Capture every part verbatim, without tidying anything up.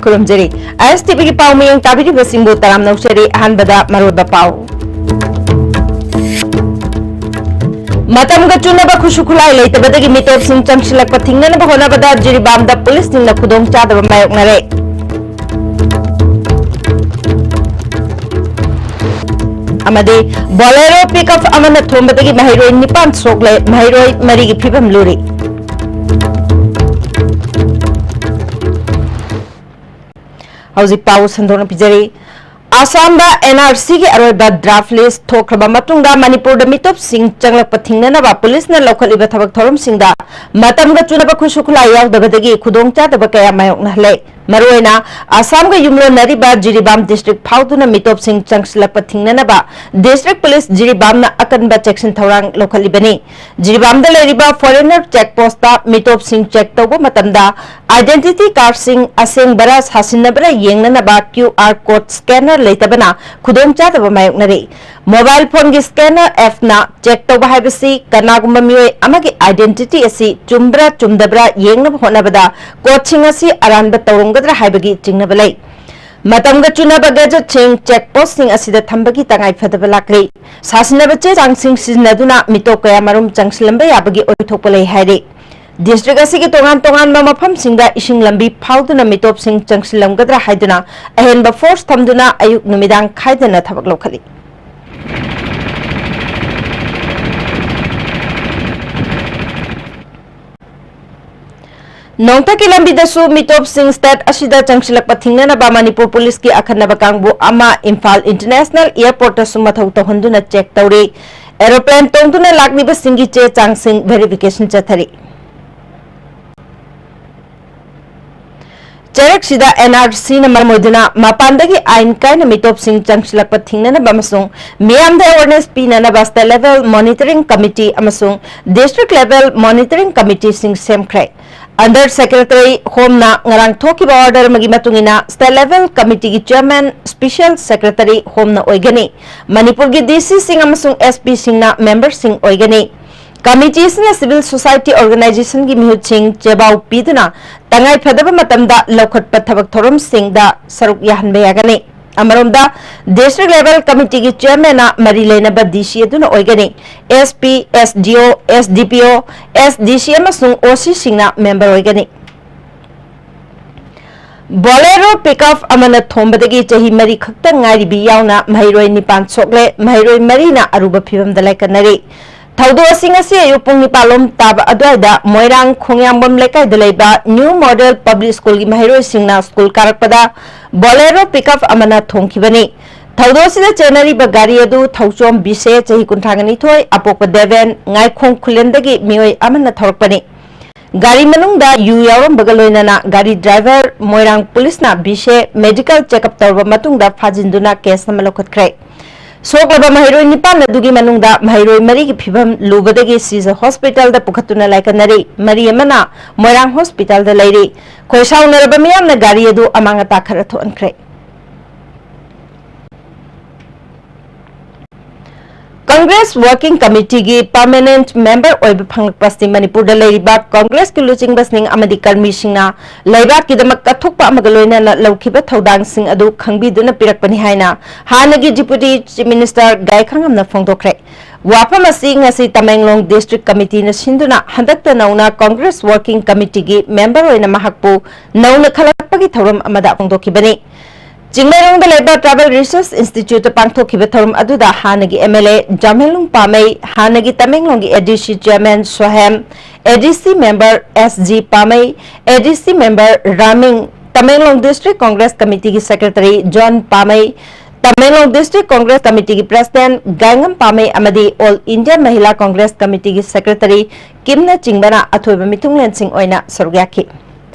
ꯈꯨꯔꯨꯝꯖꯔꯤ꯫ ꯑꯥꯏ ꯑꯦꯁ T ꯚꯤꯒꯤ ꯄꯥꯎ ꯃꯤꯌꯦꯡ ꯇꯥꯕꯤꯔꯤꯕꯁꯤꯡꯕꯨ ꯇꯔꯥꯝꯅ ꯑꯣꯛꯆꯔꯤ꯫ ꯑꯍꯥꯟꯕꯗ ꯃꯔꯨꯑꯣꯏꯕ ꯄꯥꯎ꯫ ꯃꯇꯝꯒ ꯆꯨꯅꯕ ꯈꯨꯠꯁꯨ ꯈꯨꯠꯂꯥꯏ ꯂꯩꯇꯕꯗꯒꯤ ꯃꯤꯇꯣꯞꯁꯤꯡ ꯆꯪꯁꯤꯜꯂꯛꯄ ꯊꯤꯡꯅꯅꯕ ꯍꯣꯠꯅꯕꯗ ꯖꯤꯔꯤꯕꯥꯝꯗ ꯄꯨꯂꯤꯁꯁꯤꯡꯅ ꯈꯨꯗꯣꯡꯆꯥꯗꯕ ꯃꯥꯌꯣꯛꯅꯔꯦ꯫ ꯑꯃꯗꯤ ꯕꯣꯂꯦꯔꯣ ꯄꯤꯛꯑꯞ ꯑꯃꯅ ꯊꯣꯝꯕꯗꯒꯤ ꯃꯍꯩꯔꯣꯏ ꯅꯤꯄꯥꯟ ꯁꯣꯛꯂꯦ, ꯃꯍꯩꯔꯣꯏ ꯃꯔꯤꯒꯤ ꯐꯤꯕꯝ ꯂꯨꯔꯤ꯫ ꯍꯧꯖꯤꯛ ꯄꯥꯎ ꯁꯟꯗꯣꯛꯅ ꯄꯤꯖꯔꯤ꯫ ꯑꯁꯥꯝꯗ ꯑꯦꯟ ꯑꯥꯔ ꯁꯤꯒꯤ ꯑꯔꯣꯏꯕ ꯗ꯭ꯔꯥꯐ ꯂꯤꯁ ꯊꯣꯛꯈ꯭ꯔꯕ ꯃꯇꯨꯡꯗ ꯃꯅꯤꯄꯨꯔꯗ ꯃꯤꯇꯣꯞꯁꯤꯡ ꯆꯪꯂꯛꯄ ꯊꯤꯡꯅꯅꯕ ꯄꯨꯂꯤꯁꯅ ꯂꯧꯈꯠꯂꯤꯕ ꯊꯕꯛ ꯊꯧꯔꯝꯁꯤꯡꯗ ꯃꯇꯝꯒ ꯆꯨꯅꯕ ꯈꯨꯠꯁꯨ ꯈꯨꯠꯂꯥꯏ ꯌꯥꯎꯗꯕꯗꯒꯤ ꯈꯨꯗꯣꯡꯆꯥꯗꯕ ꯀꯌꯥ ꯃꯥꯌꯣꯛꯅꯍꯜꯂꯦ꯫ ꯃꯔꯨꯑꯣꯏꯅ ꯑꯁꯥꯝꯒ ꯌꯨꯝꯂꯣꯟꯅꯔꯤꯕ ꯖꯤꯔꯤꯕꯥꯝ ꯗꯤꯁꯇ꯭ꯔꯤꯛ ꯐꯥꯎꯗꯨꯅ ꯃꯤꯇꯣꯞꯁꯤꯡ ꯆꯪꯁꯤꯜꯂꯛꯄ ꯊꯤꯡꯅꯅꯕ ꯗꯤꯁꯇ꯭ꯔꯤꯛ ꯄꯨꯂꯤꯁ ꯖꯤꯔꯤꯕꯥꯝꯅ ꯑꯀꯟꯕ ꯆꯦꯛꯁꯤꯟ ꯊꯧꯔꯥꯡ ꯂꯧꯈꯠꯂꯤꯕꯅꯤ꯫ ꯖꯤꯔꯤꯕꯥꯝꯗ ꯂꯩꯔꯤꯕ ꯐꯣꯔꯦꯅꯔ ꯆꯦꯛ ꯄꯣꯁꯇ ꯃꯤꯇꯣꯞꯁꯤꯡ ꯆꯦꯛ ꯇꯧꯕ ꯃꯇꯝꯗ ꯑꯥꯏꯗꯦꯟꯇꯤꯇꯤ ꯀꯥꯔꯗꯁꯤꯡ ꯑꯁꯦꯡꯕꯔꯥ ꯁꯥꯁꯤꯟꯅꯕꯔꯥ ꯌꯦꯡꯅꯅꯕ ꯀ꯭ꯌꯨ ꯑꯥꯔ ꯀꯣꯗ ꯁ꯭ꯀꯦꯅꯔ ꯂꯩꯇꯕꯅ ꯈꯨꯗꯣꯡꯆꯥꯗꯕ ꯃꯥꯌꯣꯛꯅꯔꯤ꯫ ꯃꯣꯕꯥꯏꯜ ꯐꯣꯟꯒꯤ ꯁ꯭ꯀꯦꯅꯔ ꯑꯦꯞꯅ ꯆꯦꯛ ꯇꯧꯕ ꯍꯥꯏꯕꯁꯤ ꯀꯅꯥꯒꯨꯝꯕ ꯃꯤꯑꯣꯏ ꯑꯃꯒꯤ ꯑꯥꯏꯗꯦꯟꯇꯤꯇꯤ ꯑꯁꯤ ꯆꯨꯝꯕ꯭ꯔꯥ ꯆꯨꯝꯗꯕ꯭ꯔꯥ ꯌꯦꯡꯅꯕ ꯍꯣꯠꯅꯕꯗ ꯀꯣꯗꯁꯤꯡ ꯑꯁꯤ ꯑꯔꯥꯟꯕ ꯇꯧꯔꯝꯒꯗ꯭ꯔꯥ ꯍꯥꯏꯕꯒꯤ ꯆꯤꯡꯅꯕ ꯂꯩ꯫ ꯃꯇꯝꯒ ꯆꯨꯅꯕ ꯒꯦꯖꯦꯠꯁꯤꯡ ꯆꯦꯛ ꯄꯣꯁꯁꯤꯡ ꯑꯁꯤꯗ ꯊꯝꯕꯒꯤ ꯇꯉꯥꯏ ꯐꯗꯕ ꯂꯥꯛꯂꯤ꯫ ꯁꯥꯁꯤꯟꯅꯕ ꯆꯦ ꯆꯥꯡꯁꯤꯡ ꯁꯤꯖꯤꯟꯅꯗꯨꯅ ꯃꯤꯇꯣꯞ ꯀꯌꯥ ꯃꯔꯨꯝ ꯆꯪꯁꯤꯜꯂꯝꯕ ꯌꯥꯕꯒꯤ ꯑꯣꯏꯊꯣꯛꯄ ꯂꯩ ꯍꯥꯏꯔꯤ꯫ ꯗꯤꯁꯇ꯭ꯔꯤꯛ ꯑꯁꯤꯒꯤ ꯇꯣꯉꯥꯟ ꯇꯣꯉꯥꯟꯕ ꯃꯐꯝꯁꯤꯡꯗ ꯏꯁꯤꯡ ꯂꯝꯕꯤ ꯐꯥꯎꯗꯨꯅ ꯃꯤꯇꯣꯞꯁꯤꯡ ꯆꯪꯁꯤꯜꯂꯝꯒꯗ꯭ꯔꯥ ꯍꯥꯏꯗꯨꯅ ꯑꯍꯦꯟꯕ ꯐꯣꯔꯁ ꯊꯝꯗꯨꯅ ꯑꯌꯨꯛ ꯅꯨꯃꯤꯗꯥꯡ ꯈꯥꯏꯗꯅ ꯊꯕꯛ ꯂꯧꯈꯠꯂꯤ꯫ ꯅꯣꯡꯊꯛꯀꯤ ꯂꯝꯕꯤꯗꯁꯨ ꯃꯤꯇꯣꯞꯁꯤꯡ ꯁ꯭ꯇꯦꯠ ꯑꯁꯤꯗ ꯆꯪꯁꯤꯜꯂꯛꯄ ꯊꯤꯡꯅꯅꯕ ꯃꯅꯤꯄꯨꯔ ꯄꯨꯂꯤꯁꯀꯤ ꯑꯈꯟꯅꯕ ꯀꯥꯡꯕꯨ ꯑꯃ ꯏꯝꯐꯥꯜ ꯏꯟꯇꯔꯅꯦꯁꯅꯦꯜ ꯑꯦꯌꯔꯄꯣꯔꯠꯇꯁꯨ ꯃꯊꯧ ꯇꯧꯍꯟꯗꯨꯅ ꯆꯦꯛ ꯇꯧꯔꯤ꯫ ꯑꯦꯔꯣꯄ꯭ꯂꯦꯟ ꯇꯣꯡꯗꯨꯅ ꯂꯥꯛꯂꯤꯕꯁꯤꯡꯒꯤ ꯆꯦ ꯆꯥꯡꯁꯤꯡ ꯚꯦꯔꯤꯐꯤꯀꯦꯁꯟ ꯆꯠꯊꯔꯤ꯫ ꯆꯩꯔꯛꯁꯤꯗ ꯑꯦꯟ ꯑꯥꯔ ꯁꯤꯅ ꯃꯔꯝ ꯑꯣꯏꯗꯨꯅ ꯃꯄꯥꯟꯗꯒꯤ ꯑꯥꯏꯟ ꯀꯥꯏꯅ ꯃꯤꯇꯣꯞꯁꯤꯡ ꯆꯪꯁꯤꯜꯂꯛꯄ ꯊꯤꯡꯅꯅꯕ ꯑꯃꯁꯨꯡ ꯃꯤꯌꯥꯝꯗ ꯑꯦꯋꯥꯔꯅꯦꯁ ꯄꯤꯅꯅꯕ ꯁ꯭ꯇꯦꯠ ꯂꯦꯚꯦꯜ ꯃꯣꯅꯤꯇꯔꯤꯡ ꯀꯃꯤꯇꯤ ꯑꯃꯁꯨꯡ ꯗꯤꯁꯇ꯭ꯔꯤꯛ ꯂꯦꯚꯦꯜ ꯃꯣꯅꯤꯇꯔꯤꯡ ꯀꯃꯤꯇꯤꯁꯤꯡ ꯁꯦꯝꯈ꯭ꯔꯦ꯫ ꯑꯟꯗꯔ ꯁꯦꯀ꯭ꯔꯦꯇꯔꯤ ꯍꯣꯝꯅ ꯉꯔꯥꯡ ꯊꯣꯛꯈꯤꯕ ꯑꯣꯔꯗꯔ ꯑꯃꯒꯤ ꯃꯇꯨꯡ ꯏꯟꯅ ꯁ꯭ꯇꯦꯠ ꯂꯦꯚꯦꯜ ꯀꯃꯤꯇꯤꯒꯤ ꯆꯤꯌꯔꯃꯦꯟ ꯁ꯭ꯄꯤꯁꯦꯜ ꯁꯦꯀ꯭ꯔꯦꯇꯔꯤ ꯍꯣꯝꯅ ꯑꯣꯏꯒꯅꯤ꯫ ꯃꯅꯤꯄꯨꯔꯒꯤ ꯗꯤ ꯁꯤꯁꯤꯡ ꯑꯃꯁꯨꯡ ꯑꯦꯁ ꯄꯤꯁꯤꯡꯅ ꯃꯦꯝꯕꯔꯁꯤꯡ ꯑꯣꯏꯒꯅꯤ꯫ ꯀꯃꯤꯇꯤ ꯑꯁꯤꯅ civil society organization ꯒꯤ ꯃꯤꯍꯨꯠꯁꯤꯡ ꯆꯦꯕꯥꯎ ꯄꯤꯗꯨꯅ ꯇꯉꯥꯏ ꯐꯗꯕ ꯃꯇꯝꯗ ꯂꯧꯈꯠꯄ ꯊꯕꯛ ꯊꯧꯔꯝꯁꯤꯡꯗ ꯁꯔꯨꯛ ꯌꯥꯍꯟꯕ ꯌꯥꯒꯅꯤ꯫ ꯑꯃꯔꯣꯝꯗ, district level committee ꯒꯤ chairman ꯅ ꯃꯔꯤ ꯂꯩꯅꯕ D C ꯑꯗꯨꯅ ꯑꯣꯏꯒꯅꯤ꯫ S P, S D O, S D P O, S D C ꯑꯃꯁꯨꯡ O C ꯁꯤꯡꯅ member ꯑꯣꯏꯒꯅꯤ꯫ Bolero pickup ꯑꯃꯅ ꯊꯣꯝꯕꯗꯒꯤ ꯆꯍꯤ ꯃꯔꯤ ꯈꯛꯇ ꯉꯥꯏꯔꯤꯕꯤ ꯌꯥꯎꯅ ꯃꯍꯩꯔꯣꯏ ꯅꯤꯄꯥꯟ ꯁꯣꯛꯂꯦ, ꯃꯍꯩꯔꯣꯏ ꯃꯔꯤꯅ ꯑꯔꯨꯕ ꯐꯤꯚꯝꯗ ꯂꯥꯏꯀꯠꯅꯔꯤ꯫ ꯊꯧꯗꯣꯛ ꯑꯁꯤ ꯉꯁꯤ ꯑꯌꯨꯛ ꯄꯨꯡ ꯅꯤꯄꯥꯟ ꯂꯣꯝ ꯇꯥꯕ ꯑꯗꯨꯋꯥꯏꯗ ꯃꯣꯏꯔꯥꯡ ꯈꯣꯡꯌꯥꯝꯕꯝ ꯂꯩꯀꯥꯏꯗ ꯂꯩꯕ New Model Public School ꯒꯤ ꯃꯍꯩꯔꯣꯏꯁꯤꯡꯅ school ꯀꯥꯔꯛꯄꯗ Bolero pickup ꯑꯃꯅ ꯊꯣꯝꯈꯤꯕꯅꯤ꯫ ꯊꯧꯗꯣꯛ ꯑꯁꯤꯗ ꯆꯦꯟꯅꯔꯤꯕ ꯒꯥꯔꯤ ꯑꯗꯨ ꯊꯧꯆꯣꯝ ꯕꯤꯁꯦ, ꯆꯍꯤ ꯀꯨꯟꯊ꯭ꯔꯥ ꯅꯤꯊꯣꯏ, ꯑꯄꯣꯛꯄ ꯗꯦꯕꯦꯟ, ꯉꯥꯏꯈꯣꯡ ꯈꯨꯂꯦꯟꯗꯒꯤ ꯃꯤꯑꯣꯏ ꯑꯃꯅ ꯊꯧꯔꯛꯄꯅꯤ꯫ ꯒꯥꯔꯤ ꯃꯅꯨꯡꯗ ꯌꯨ ꯌꯥꯎꯔꯝꯕꯒ ꯂꯣꯏꯅꯅ ꯒꯥꯔꯤ driver ꯃꯣꯏꯔꯥꯡ ꯄꯨꯂꯤꯁꯅ ꯕꯤꯁꯦ medical checkup ꯇꯧꯔꯕ ꯃꯇꯨꯡꯗ ꯐꯥꯖꯤꯟꯗꯨꯅ case ꯑꯃ ꯂꯧꯈꯠꯈ꯭ꯔꯦ꯫ ꯁꯣꯛꯂꯕ ꯃꯍꯩꯔꯣꯏ ꯅꯤꯄꯥꯟ ꯑꯗꯨꯒꯤ ꯃꯅꯨꯡꯗ ꯃꯍꯩꯔꯣꯏ ꯃꯔꯤꯒꯤ ꯐꯤꯚꯝ ꯂꯨꯕꯗꯒꯤ ꯁꯤꯖ hospital ꯗ ꯄꯨꯈꯠꯇꯨꯅ ꯂꯥꯏꯀꯠꯅꯔꯤ꯫ ꯃꯔꯤ ꯑꯃꯅ ꯃꯣꯏꯔꯥꯡ hospital ꯗ ꯂꯩꯔꯤ꯫ ꯈꯣꯏ ꯁꯥꯎꯅꯔꯕ ꯃꯤꯌꯥꯝꯅ ꯒꯥꯔꯤ ꯑꯗꯨ ꯑꯃꯥꯡ ꯑꯇꯥ ꯈꯔ ꯊꯣꯛꯍꯟꯈ꯭ꯔꯦ꯫ Congress Working Committee ꯒꯤ permanent member ꯑꯣꯏꯕ ꯐꯪꯂꯛꯄ ꯑꯁꯤ ꯃꯅꯤꯄꯨꯔꯗ ꯂꯩꯔꯤꯕ Congress ꯀꯤ ꯂꯨꯆꯤꯡꯕꯁꯤꯡ ꯑꯃꯗꯤ ꯀꯔꯃꯤꯁꯤꯡꯅ ꯂꯩꯕꯥꯛꯀꯤꯗꯃꯛ ꯀꯠꯊꯣꯛꯄ ꯑꯃꯒ ꯂꯣꯏꯅꯅ ꯂꯧꯈꯤꯕ ꯊꯧꯗꯥꯡꯁꯤꯡ ꯑꯗꯨ ꯈꯪꯕꯤꯗꯨꯅ ꯄꯤꯔꯛꯄꯅꯤ ꯍꯥꯏꯅ ꯍꯥꯟꯅꯒꯤ Deputy Chief Minister ꯒꯥꯏꯈꯪꯉꯝꯅ ꯐꯣꯡꯗꯣꯛꯈ꯭ꯔꯦ꯫ ꯋꯥꯐꯝ ꯑꯁꯤ ꯉꯁꯤ ꯇꯃꯦꯡꯂꯣꯡ District Committee ꯅ ꯁꯤꯟꯗꯨꯅ ꯍꯟꯗꯛꯇ ꯅꯧꯅ Congress Working Committee ꯒꯤ member ꯑꯣꯏꯅ ꯃꯍꯥꯛꯄꯨ ꯅꯧꯅ ꯈꯜꯂꯛꯄꯒꯤ ꯊꯧꯔꯝ ꯑꯃꯗ ꯐꯣꯡꯗꯣꯛꯈꯤꯕꯅꯤ꯫ ꯆꯤꯡꯃꯩꯔꯣꯡꯗ ꯂꯩꯕ Tribal Research Institute ꯇ ꯄꯥꯡꯊꯣꯛꯈꯤꯕ ꯊꯧꯔꯝ ꯑꯗꯨꯗ ꯍꯥꯟꯅꯒꯤ M L A ꯖꯥꯝꯍꯦꯟꯂꯨꯡ ꯄꯥꯃꯩ, ꯍꯥꯟꯅꯒꯤ ꯇꯃꯦꯡꯂꯣꯡꯒꯤ A D C Chairman Sohem, A D C member S G Pamei, A D C member Raming, Tamenglong District Congress Committee ꯒꯤ Secretary John Pamei, Tamenglong District Congress Committee ꯒꯤ President ꯒꯥꯏꯉꯝ ꯄꯥꯃꯩ ꯑꯃꯗꯤ All India Mahila Congress Committee ꯒꯤ Secretary ꯀꯤꯝꯅꯆꯤꯡꯕꯅ ꯑꯊꯣꯏꯕ ꯃꯤꯊꯨꯡꯂꯦꯟꯁꯤꯡ ꯑꯣꯏꯅ ꯁꯔꯨꯛ ꯌꯥꯈꯤ꯫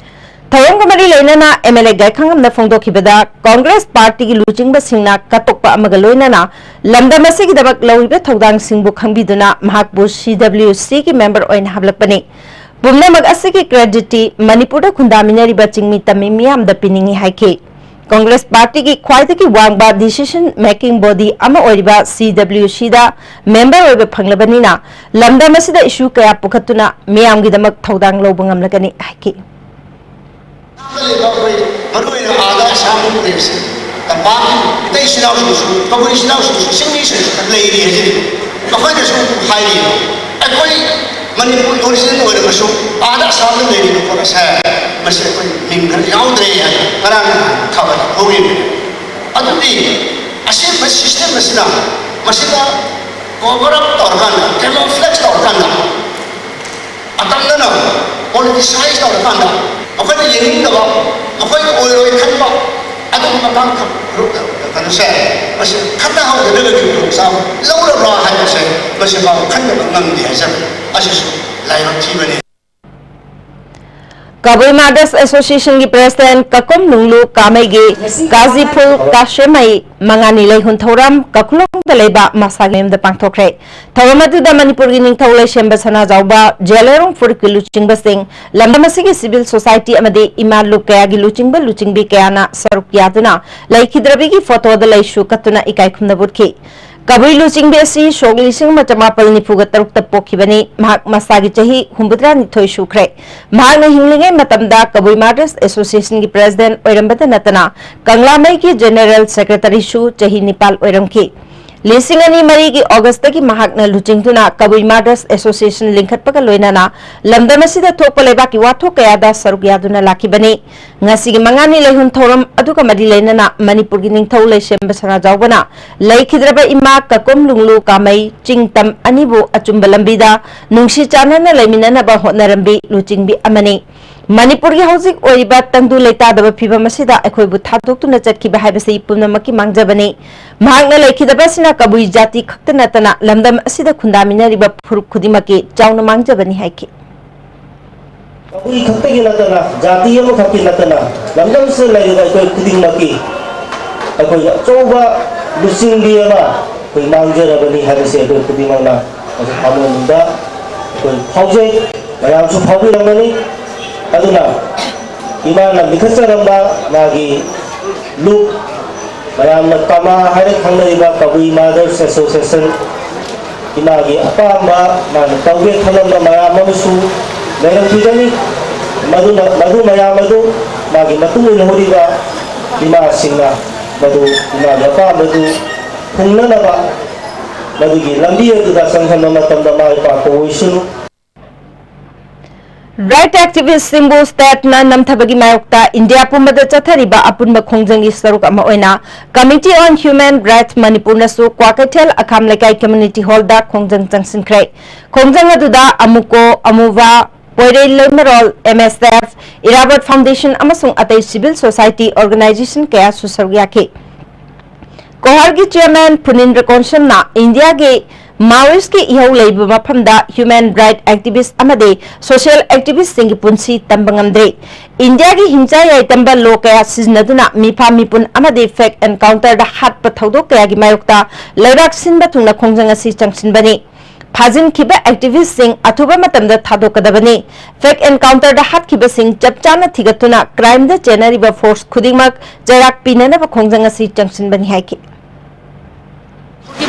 ꯊꯧꯔꯝꯒ ꯃꯔꯤ ꯂꯩꯅꯅ M L A ꯒꯥꯏꯈꯪꯉꯝꯅ ꯐꯣꯡꯗꯣꯛꯈꯤꯕꯗ, Congress Party ꯒꯤ ꯂꯨꯆꯤꯡꯕꯁꯤꯡꯅ ꯀꯠꯇꯣꯛꯄ ꯑꯃꯒ ꯂꯣꯏꯅꯅ ꯂꯝꯗꯝ ꯑꯁꯤꯒꯤꯗꯃꯛ ꯂꯧꯔꯤꯕ ꯊꯧꯗꯥꯡꯁꯤꯡꯕꯨ ꯈꯪꯕꯤꯗꯨꯅ ꯃꯍꯥꯛꯄꯨ C W C ꯒꯤ member ꯑꯣꯏꯅ ꯍꯥꯞꯂꯛꯄꯅꯤ꯫ ꯄꯨꯝꯅꯃꯛ ꯑꯁꯤꯒꯤ credit ꯇꯤ ꯃꯅꯤꯄꯨꯔꯗ ꯈꯨꯟꯗꯥꯃꯤꯟꯅꯔꯤꯕ ꯆꯤꯡꯃꯤ ꯇꯝꯃꯤ ꯃꯤꯌꯥꯝꯗ ꯄꯤꯅꯤꯡꯏ ꯍꯥꯏꯈꯤ꯫ ꯀꯪꯒ꯭ꯔꯦꯁ ꯄꯥꯔꯇꯤꯒꯤ ꯈ꯭ꯋꯥꯏꯗꯒꯤ ꯋꯥꯡꯕ decision making body ꯑꯃ ꯑꯣꯏꯔꯤꯕ CWCꯗ member ꯑꯣꯏꯕ ꯐꯪꯂꯕꯅꯤꯅ, ꯂꯝꯗꯝ ꯑꯁꯤꯗ issue ꯀꯌꯥ ꯄꯨꯈꯠꯇꯨꯅ ꯃꯤꯌꯥꯝꯒꯤꯗꯃꯛ ꯊꯧꯗꯥꯡ ꯂꯧꯕ ꯉꯝꯂꯒꯅꯤ ꯍꯥꯏꯈꯤ꯫ ꯂꯩꯕ ꯑꯩꯈꯣꯏ ꯃꯔꯨꯑꯣꯏꯅ ꯑꯥꯗ ꯑꯁꯥꯝ ꯂꯩꯔꯤꯁꯦ, ꯇꯝꯄꯥꯛꯀꯤ ꯃꯤꯇꯩ ꯏꯆꯤꯜ ꯏꯅꯥꯎꯁꯤꯡꯁꯨ, ꯀꯕꯨꯏ ꯏꯆꯤꯜ ꯏꯅꯥꯎꯁꯤꯡꯁꯨ, ꯆꯤꯡꯃꯤꯁꯤꯡꯁꯨ ꯂꯩꯔꯤ ꯍꯥꯏꯖꯔꯤꯕ꯫ ꯃꯈꯣꯏꯅꯁꯨ ꯍꯥꯏꯔꯤ, ꯑꯩꯈꯣꯏ ꯃꯅꯤꯄꯨꯔ original ꯑꯣꯏꯔꯒꯁꯨ ꯑꯥꯗ ꯑꯁꯥꯝꯗ ꯂꯩꯔꯤꯕ ꯄꯣꯠ ꯑꯁꯦ, ꯃꯁꯤ ꯑꯩꯈꯣꯏ ꯃꯤꯡ ꯈꯔ ꯌꯥꯎꯗ꯭ꯔꯦ ꯍꯥꯏꯅ ꯉꯔꯥꯡ ꯈꯕꯔ ꯊꯣꯛꯏ꯫ ꯑꯗꯨꯗꯤ ꯑꯁꯦꯡꯕ system ꯑꯁꯤꯅ ꯃꯁꯤꯗ cover up ꯇꯧꯔꯀꯥꯟꯗ, camouflage ꯇꯧꯔꯀꯥꯟꯗ, ꯑꯇꯝꯅꯅ politicize ꯇꯧꯔꯀꯥꯟꯗ, ꯃꯈꯣꯏꯅ ꯌꯦꯡꯅꯤꯡꯗꯕ, ꯃꯈꯣꯏꯅ ꯑꯣꯏꯔꯣꯏ ꯈꯟꯕ ꯑꯗꯨꯒꯨꯝꯕ ꯃꯇꯥꯡ ꯀꯩꯅꯣꯁꯦ, ꯃꯁꯤ ꯈꯠꯅꯍꯧꯗꯅꯕꯒꯤ ꯈꯨꯗꯣꯡꯆꯥꯕ ꯂꯧꯔꯕ꯭ꯔꯥ ꯍꯥꯏꯕꯁꯦ ꯃꯁꯤꯐꯥꯎ ꯈꯟꯗꯕ ꯉꯝꯗꯦ ꯍꯥꯏꯖꯕ ꯑꯁꯤꯁꯨ ꯂꯥꯏꯕꯛ ꯊꯤꯕꯅꯤ꯫ ꯀꯕꯨꯏ Martyrs Associationꯒꯤ president ꯀꯀꯨꯝ ꯅꯨꯡꯂꯨ ꯀꯥꯃꯩꯒꯤ ꯀꯥꯖꯤꯐꯨꯜ ꯀꯥꯁꯦꯃꯩ ꯃꯉꯥꯅꯤ ꯂꯩꯍꯨꯟ ꯊꯧꯔꯝ ꯀꯈꯨꯂꯣꯡꯗ ꯂꯩꯕ ꯃꯁꯥꯒꯤ ꯃꯌꯨꯝꯗ ꯄꯥꯡꯊꯣꯛꯈ꯭ꯔꯦ꯫ ꯊꯧꯔꯝ ꯑꯗꯨꯗ ꯃꯅꯤꯄꯨꯔꯒꯤ ꯅꯤꯡꯊꯧ ꯂꯩꯁꯦꯝꯕ ꯁꯅꯥꯖꯥꯎꯕ, ꯖꯦꯂꯦꯔꯣꯡ ꯐꯨꯔꯨꯞꯀꯤ ꯂꯨꯆꯤꯡꯕꯁꯤꯡ, ꯂꯝꯗꯝ ꯑꯁꯤꯒꯤ civil society ꯑꯃꯗꯤ ꯏꯃꯥ ꯂꯨꯞ ꯀꯌꯥꯒꯤ ꯂꯨꯆꯤꯡꯕ ꯂꯨꯆꯤꯡꯕꯤ ꯀꯌꯥꯅ ꯁꯔꯨꯛ ꯌꯥꯗꯨꯅ ꯂꯩꯈꯤꯗ꯭ꯔꯕꯤꯒꯤ photoꯗ ꯂꯩꯁꯨ ꯀꯠꯇꯨꯅ ꯏꯀꯥꯏ ꯈꯨꯝꯅꯕ ꯎꯠꯈꯤ꯫ ꯀꯕꯨꯏ ꯂꯨꯆꯤꯡꯕꯤ ꯑꯁꯤ ꯁꯣꯛ ꯂꯤꯁꯤꯡ ꯑꯃ ꯆꯃꯥꯄꯜ ꯅꯤꯐꯨꯒ ꯇꯔꯨꯛꯇ ꯄꯣꯛꯈꯤꯕꯅꯤ꯫ ꯃꯍꯥꯛ ꯃꯁꯥꯒꯤ ꯆꯍꯤ ꯍꯨꯝꯐꯨꯇꯔꯥ ꯅꯤꯊꯣꯏ ꯁꯨꯈ꯭ꯔꯦ꯫ ꯃꯍꯥꯛꯅ ꯍꯤꯡꯂꯤꯉꯩ ꯃꯇꯝꯗ ꯀꯕꯨꯏ Martyrs Associationꯒꯤ president ꯑꯣꯏꯔꯝꯕꯗ ꯅꯠꯇꯅ ꯀꯪꯂꯥꯃꯩꯒꯤ general secretaryꯁꯨ ꯆꯍꯤ ꯅꯤꯄꯥꯜ ꯑꯣꯏꯔꯝꯈꯤ꯫ ꯂꯤꯁꯤꯡ ꯑꯅꯤ ꯃꯔꯤꯒꯤ Augustꯇꯒꯤ ꯃꯍꯥꯛꯅ ꯂꯨꯆꯤꯡꯗꯨꯅ ꯀꯕꯨꯏ Martyrs Association ꯂꯤꯡꯈꯠꯄꯒ ꯂꯣꯏꯅꯅ ꯂꯝꯗꯝ ꯑꯁꯤꯗ ꯊꯣꯛꯄ ꯂꯩꯕꯥꯛꯀꯤ ꯋꯥꯊꯣꯛ ꯀꯌꯥꯗ ꯁꯔꯨꯛ ꯌꯥꯗꯨꯅ ꯂꯥꯛꯈꯤꯕꯅꯤ꯫ ꯉꯁꯤꯒꯤ ꯃꯉꯥꯅꯤ ꯂꯩꯍꯨꯟ ꯊꯧꯔꯝ ꯑꯗꯨꯒ ꯃꯔꯤ ꯂꯩꯅꯅ ꯃꯅꯤꯄꯨꯔꯒꯤ ꯅꯤꯡꯊꯧ ꯂꯩꯁꯦꯝꯕ ꯁꯅꯥꯖꯥꯎꯕꯅ ꯂꯩꯈꯤꯗ꯭ꯔꯕ ꯏꯃꯥ ꯀꯀꯨꯝ ꯂꯨꯡꯂꯨ ꯀꯥꯃꯩ ꯆꯤꯡ ꯇꯝ ꯑꯅꯤꯕꯨ ꯑꯆꯨꯝꯕ ꯂꯝꯕꯤꯗ ꯅꯨꯡꯁꯤ ꯆꯥꯟꯅꯅ ꯂꯩꯃꯤꯟꯅꯅꯕ ꯍꯣꯠꯅꯔꯝꯕꯤ ꯂꯨꯆꯤꯡꯕꯤ ꯑꯃꯅꯤ꯫ ꯃꯅꯤꯄꯨꯔꯒꯤ ꯍꯧꯖꯤꯛ ꯑꯣꯏꯔꯤꯕ ꯇꯪꯗꯨ ꯂꯩꯇꯥꯗꯕ ꯐꯤꯕꯝ ꯑꯁꯤꯗ ꯑꯩꯈꯣꯏꯕꯨ ꯊꯥꯗꯣꯛꯇꯨꯅ ꯆꯠꯈꯤꯕ ꯍꯥꯏꯕꯁꯤ ꯄꯨꯝꯅꯃꯛꯀꯤ ꯃꯥꯡꯖꯕꯅꯤ꯫ ꯃꯍꯥꯛꯅ ꯂꯩꯈꯤꯗꯕ ꯑꯁꯤꯅ ꯀꯕꯨꯏ ꯖꯥꯇꯤ ꯈꯛꯇ ꯅꯠꯇꯅ ꯂꯝꯗꯝ ꯑꯁꯤꯗ ꯈꯨꯟꯗꯥꯃꯤꯟꯅꯔꯤꯕ ꯐꯨꯔꯨꯞ ꯈꯨꯗꯤꯡꯃꯛꯀꯤ ꯆꯥꯎꯅ ꯃꯥꯡꯖꯕꯅꯤ ꯍꯥꯏꯈꯤ꯫ ꯀꯕꯨꯏ ꯈꯛꯇꯒꯤ ꯅꯠꯇꯅ, ꯖꯥꯇꯤ ꯑꯃꯈꯛꯀꯤ ꯅꯠꯇꯅ, ꯂꯝꯗꯝꯁꯤꯗ ꯂꯩꯔꯤꯕ ꯑꯩꯈꯣꯏ ꯈꯨꯗꯤꯡꯃꯛꯀꯤ ꯑꯩꯈꯣꯏꯒꯤ ꯑꯆꯧꯕ ꯂꯨꯆꯤꯡꯕꯤ ꯑꯃ ꯑꯩꯈꯣꯏ ꯃꯥꯡꯖꯔꯕꯅꯤ ꯍꯥꯏꯕꯁꯦ ꯑꯩꯈꯣꯏ ꯈꯨꯗꯤꯡꯃꯛꯅ ꯍꯧꯖꯤꯛ ꯊꯃꯣꯏꯅꯨꯡꯗ ꯑꯩꯈꯣꯏ ꯐꯥꯎꯖꯩ, ꯃꯌꯥꯝꯁꯨ ꯐꯥꯎꯕꯤꯔꯝꯒꯅꯤ꯫ ꯑꯗꯨꯅ ꯏꯃꯥꯅ ꯂꯤꯈꯠꯆꯔꯝꯕ ꯃꯥꯒꯤ ꯂꯨꯞ, ꯃꯌꯥꯝꯅ ꯀꯃꯥ ꯍꯥꯏꯅ ꯈꯪꯅꯔꯤꯕ ꯀꯕꯨꯏ ꯃꯥꯗꯔꯁ ꯑꯦꯁꯣꯁꯤꯌꯦꯁꯟ, ꯏꯃꯥꯒꯤ ꯑꯄꯥꯝꯕ ꯃꯥꯅ ꯇꯧꯒꯦ ꯈꯜꯂꯝꯕ ꯃꯌꯥꯝ ꯑꯃꯁꯨ ꯂꯩꯔꯝꯈꯤꯒꯅꯤ꯫ ꯃꯗꯨꯅ, ꯃꯗꯨ ꯃꯌꯥꯝ ꯑꯗꯨ ꯃꯥꯒꯤ ꯃꯇꯨꯡ ꯏꯟꯅ ꯍꯧꯔꯤꯕ ꯏꯃꯥꯁꯤꯡꯅ ꯃꯗꯨ ꯏꯃꯥꯒꯤ ꯑꯄꯥꯝꯕꯗꯨ ꯊꯨꯡꯅꯅꯕ ꯃꯗꯨꯒꯤ ꯂꯝꯕꯤ ꯑꯗꯨꯗ ꯆꯪꯍꯟꯕ ꯃꯇꯝꯗ ꯃꯥꯏ ꯄꯥꯛꯄ ꯑꯣꯏꯁꯅꯨ꯫ ꯔꯥꯏꯠ ꯑꯦꯛꯇꯤꯚꯤꯁ꯭ꯠꯁꯤꯡꯕꯨ ꯁ꯭ꯇꯦꯠꯅ ꯅꯝꯊꯕꯒꯤ ꯃꯥꯌꯣꯛꯇ ꯏꯟꯗꯤꯌꯥ ꯄꯨꯝꯕꯗ ꯆꯠꯊꯔꯤꯕ ꯑꯄꯨꯟꯕ ꯈꯣꯡꯖꯪꯒꯤ ꯁꯔꯨꯛ ꯑꯃ ꯑꯣꯏꯅ Committee on Human Rights ꯃꯅꯤꯄꯨꯔꯅꯁꯨ Kwakeithel ꯑꯈꯥꯝ ꯂꯩꯀꯥꯏ ꯀꯝꯃ꯭ꯌꯨꯅꯤꯇꯤ ꯍꯣꯜꯗ ꯈꯣꯡꯖꯪ ꯆꯪꯁꯤꯟꯈ꯭ꯔꯦ꯫ ꯈꯣꯡꯖꯪ ꯑꯗꯨꯗ ꯑꯃꯨꯀꯣ, ꯑꯃꯨꯕ, ꯄꯣꯏꯔꯩ ꯂꯩꯃꯔꯣꯜ, ꯑꯦꯝ ꯑꯦꯁ ꯑꯦꯐ, ꯏꯔꯥꯕꯣꯠ ꯐꯥꯎꯟꯗꯦꯁꯟ ꯑꯃꯁꯨꯡ ꯑꯇꯩ ꯁꯤꯚꯤꯜ ꯁꯣꯁꯥꯏꯇꯤ ꯑꯣꯔꯒꯅꯥꯏꯖꯦꯁꯟ ꯀꯌꯥꯁꯨ ꯁꯔꯨꯛ ꯌꯥꯈꯤ꯫ ꯀꯣꯍꯥꯔꯒꯤ ꯆꯤꯌꯔꯃꯦꯟ ꯐꯨꯅꯤꯟꯗ꯭ꯔ ꯀꯣꯟꯁꯜꯅ ꯏꯟꯗꯤꯌꯥꯒꯤ ꯃꯥꯑꯣꯏꯁꯀꯤ ꯏꯍꯧ ꯂꯩꯕ ꯃꯐꯝꯗ ꯍ꯭ꯌꯨꯃꯦꯟ ꯔꯥꯏꯠ ꯑꯦꯛꯇꯤꯚꯤꯁ꯭ꯠ ꯑꯃꯗꯤ ꯁꯣꯁꯤꯌꯦꯜ ꯑꯦꯛꯇꯤꯚꯤꯁ꯭ꯠꯁꯤꯡꯒꯤ ꯄꯨꯟꯁꯤ ꯇꯝꯕ ꯉꯝꯗ꯭ꯔꯤ꯫ ꯏꯟꯗꯤꯌꯥꯒꯤ ꯍꯤꯡꯆꯥ ꯌꯥꯏꯇꯝꯕ ꯂꯣ ꯀꯌꯥ ꯁꯤꯖꯤꯟꯅꯗꯨꯅ ꯃꯤꯐꯥ ꯃꯤꯄꯨꯟ ꯑꯃꯗꯤ ꯐꯦꯛ ꯑꯦꯟꯀꯥꯎꯟꯇꯔꯗ ꯍꯥꯠꯄ ꯊꯧꯗꯣꯛ ꯀꯌꯥꯒꯤ ꯃꯥꯌꯣꯛꯇ ꯂꯩꯕꯥꯛ ꯁꯤꯟꯕ ꯊꯨꯡꯅ ꯈꯣꯡꯖꯪ ꯑꯁꯤ ꯆꯪꯁꯤꯟꯕꯅꯤ꯫ ꯐꯥꯖꯤꯟꯈꯤꯕ ꯑꯦꯛꯇꯤꯚꯤꯁ꯭ꯠꯁꯤꯡ ꯑꯊꯨꯕ ꯃꯇꯝꯗ ꯊꯥꯗꯣꯛꯀꯗꯕꯅꯤ꯫ ꯐꯦꯛ ꯑꯦꯟꯀꯥꯎꯟꯇꯔꯗ ꯍꯥꯠꯈꯤꯕꯁꯤꯡ ꯆꯞ ꯆꯥꯅ ꯊꯤꯒꯠꯇꯨꯅ ꯀ꯭ꯔꯥꯏꯝꯗ ꯆꯦꯟꯅꯔꯤꯕ ꯐꯣꯔꯁ ꯈꯨꯗꯤꯡꯃꯛ ꯆꯩꯔꯥꯛ ꯄꯤꯅꯅꯕ ꯈꯣꯡꯖꯪ ꯑꯁꯤ ꯆꯪꯁꯤꯟꯕꯅꯤ ꯍꯥꯏꯈꯤ꯫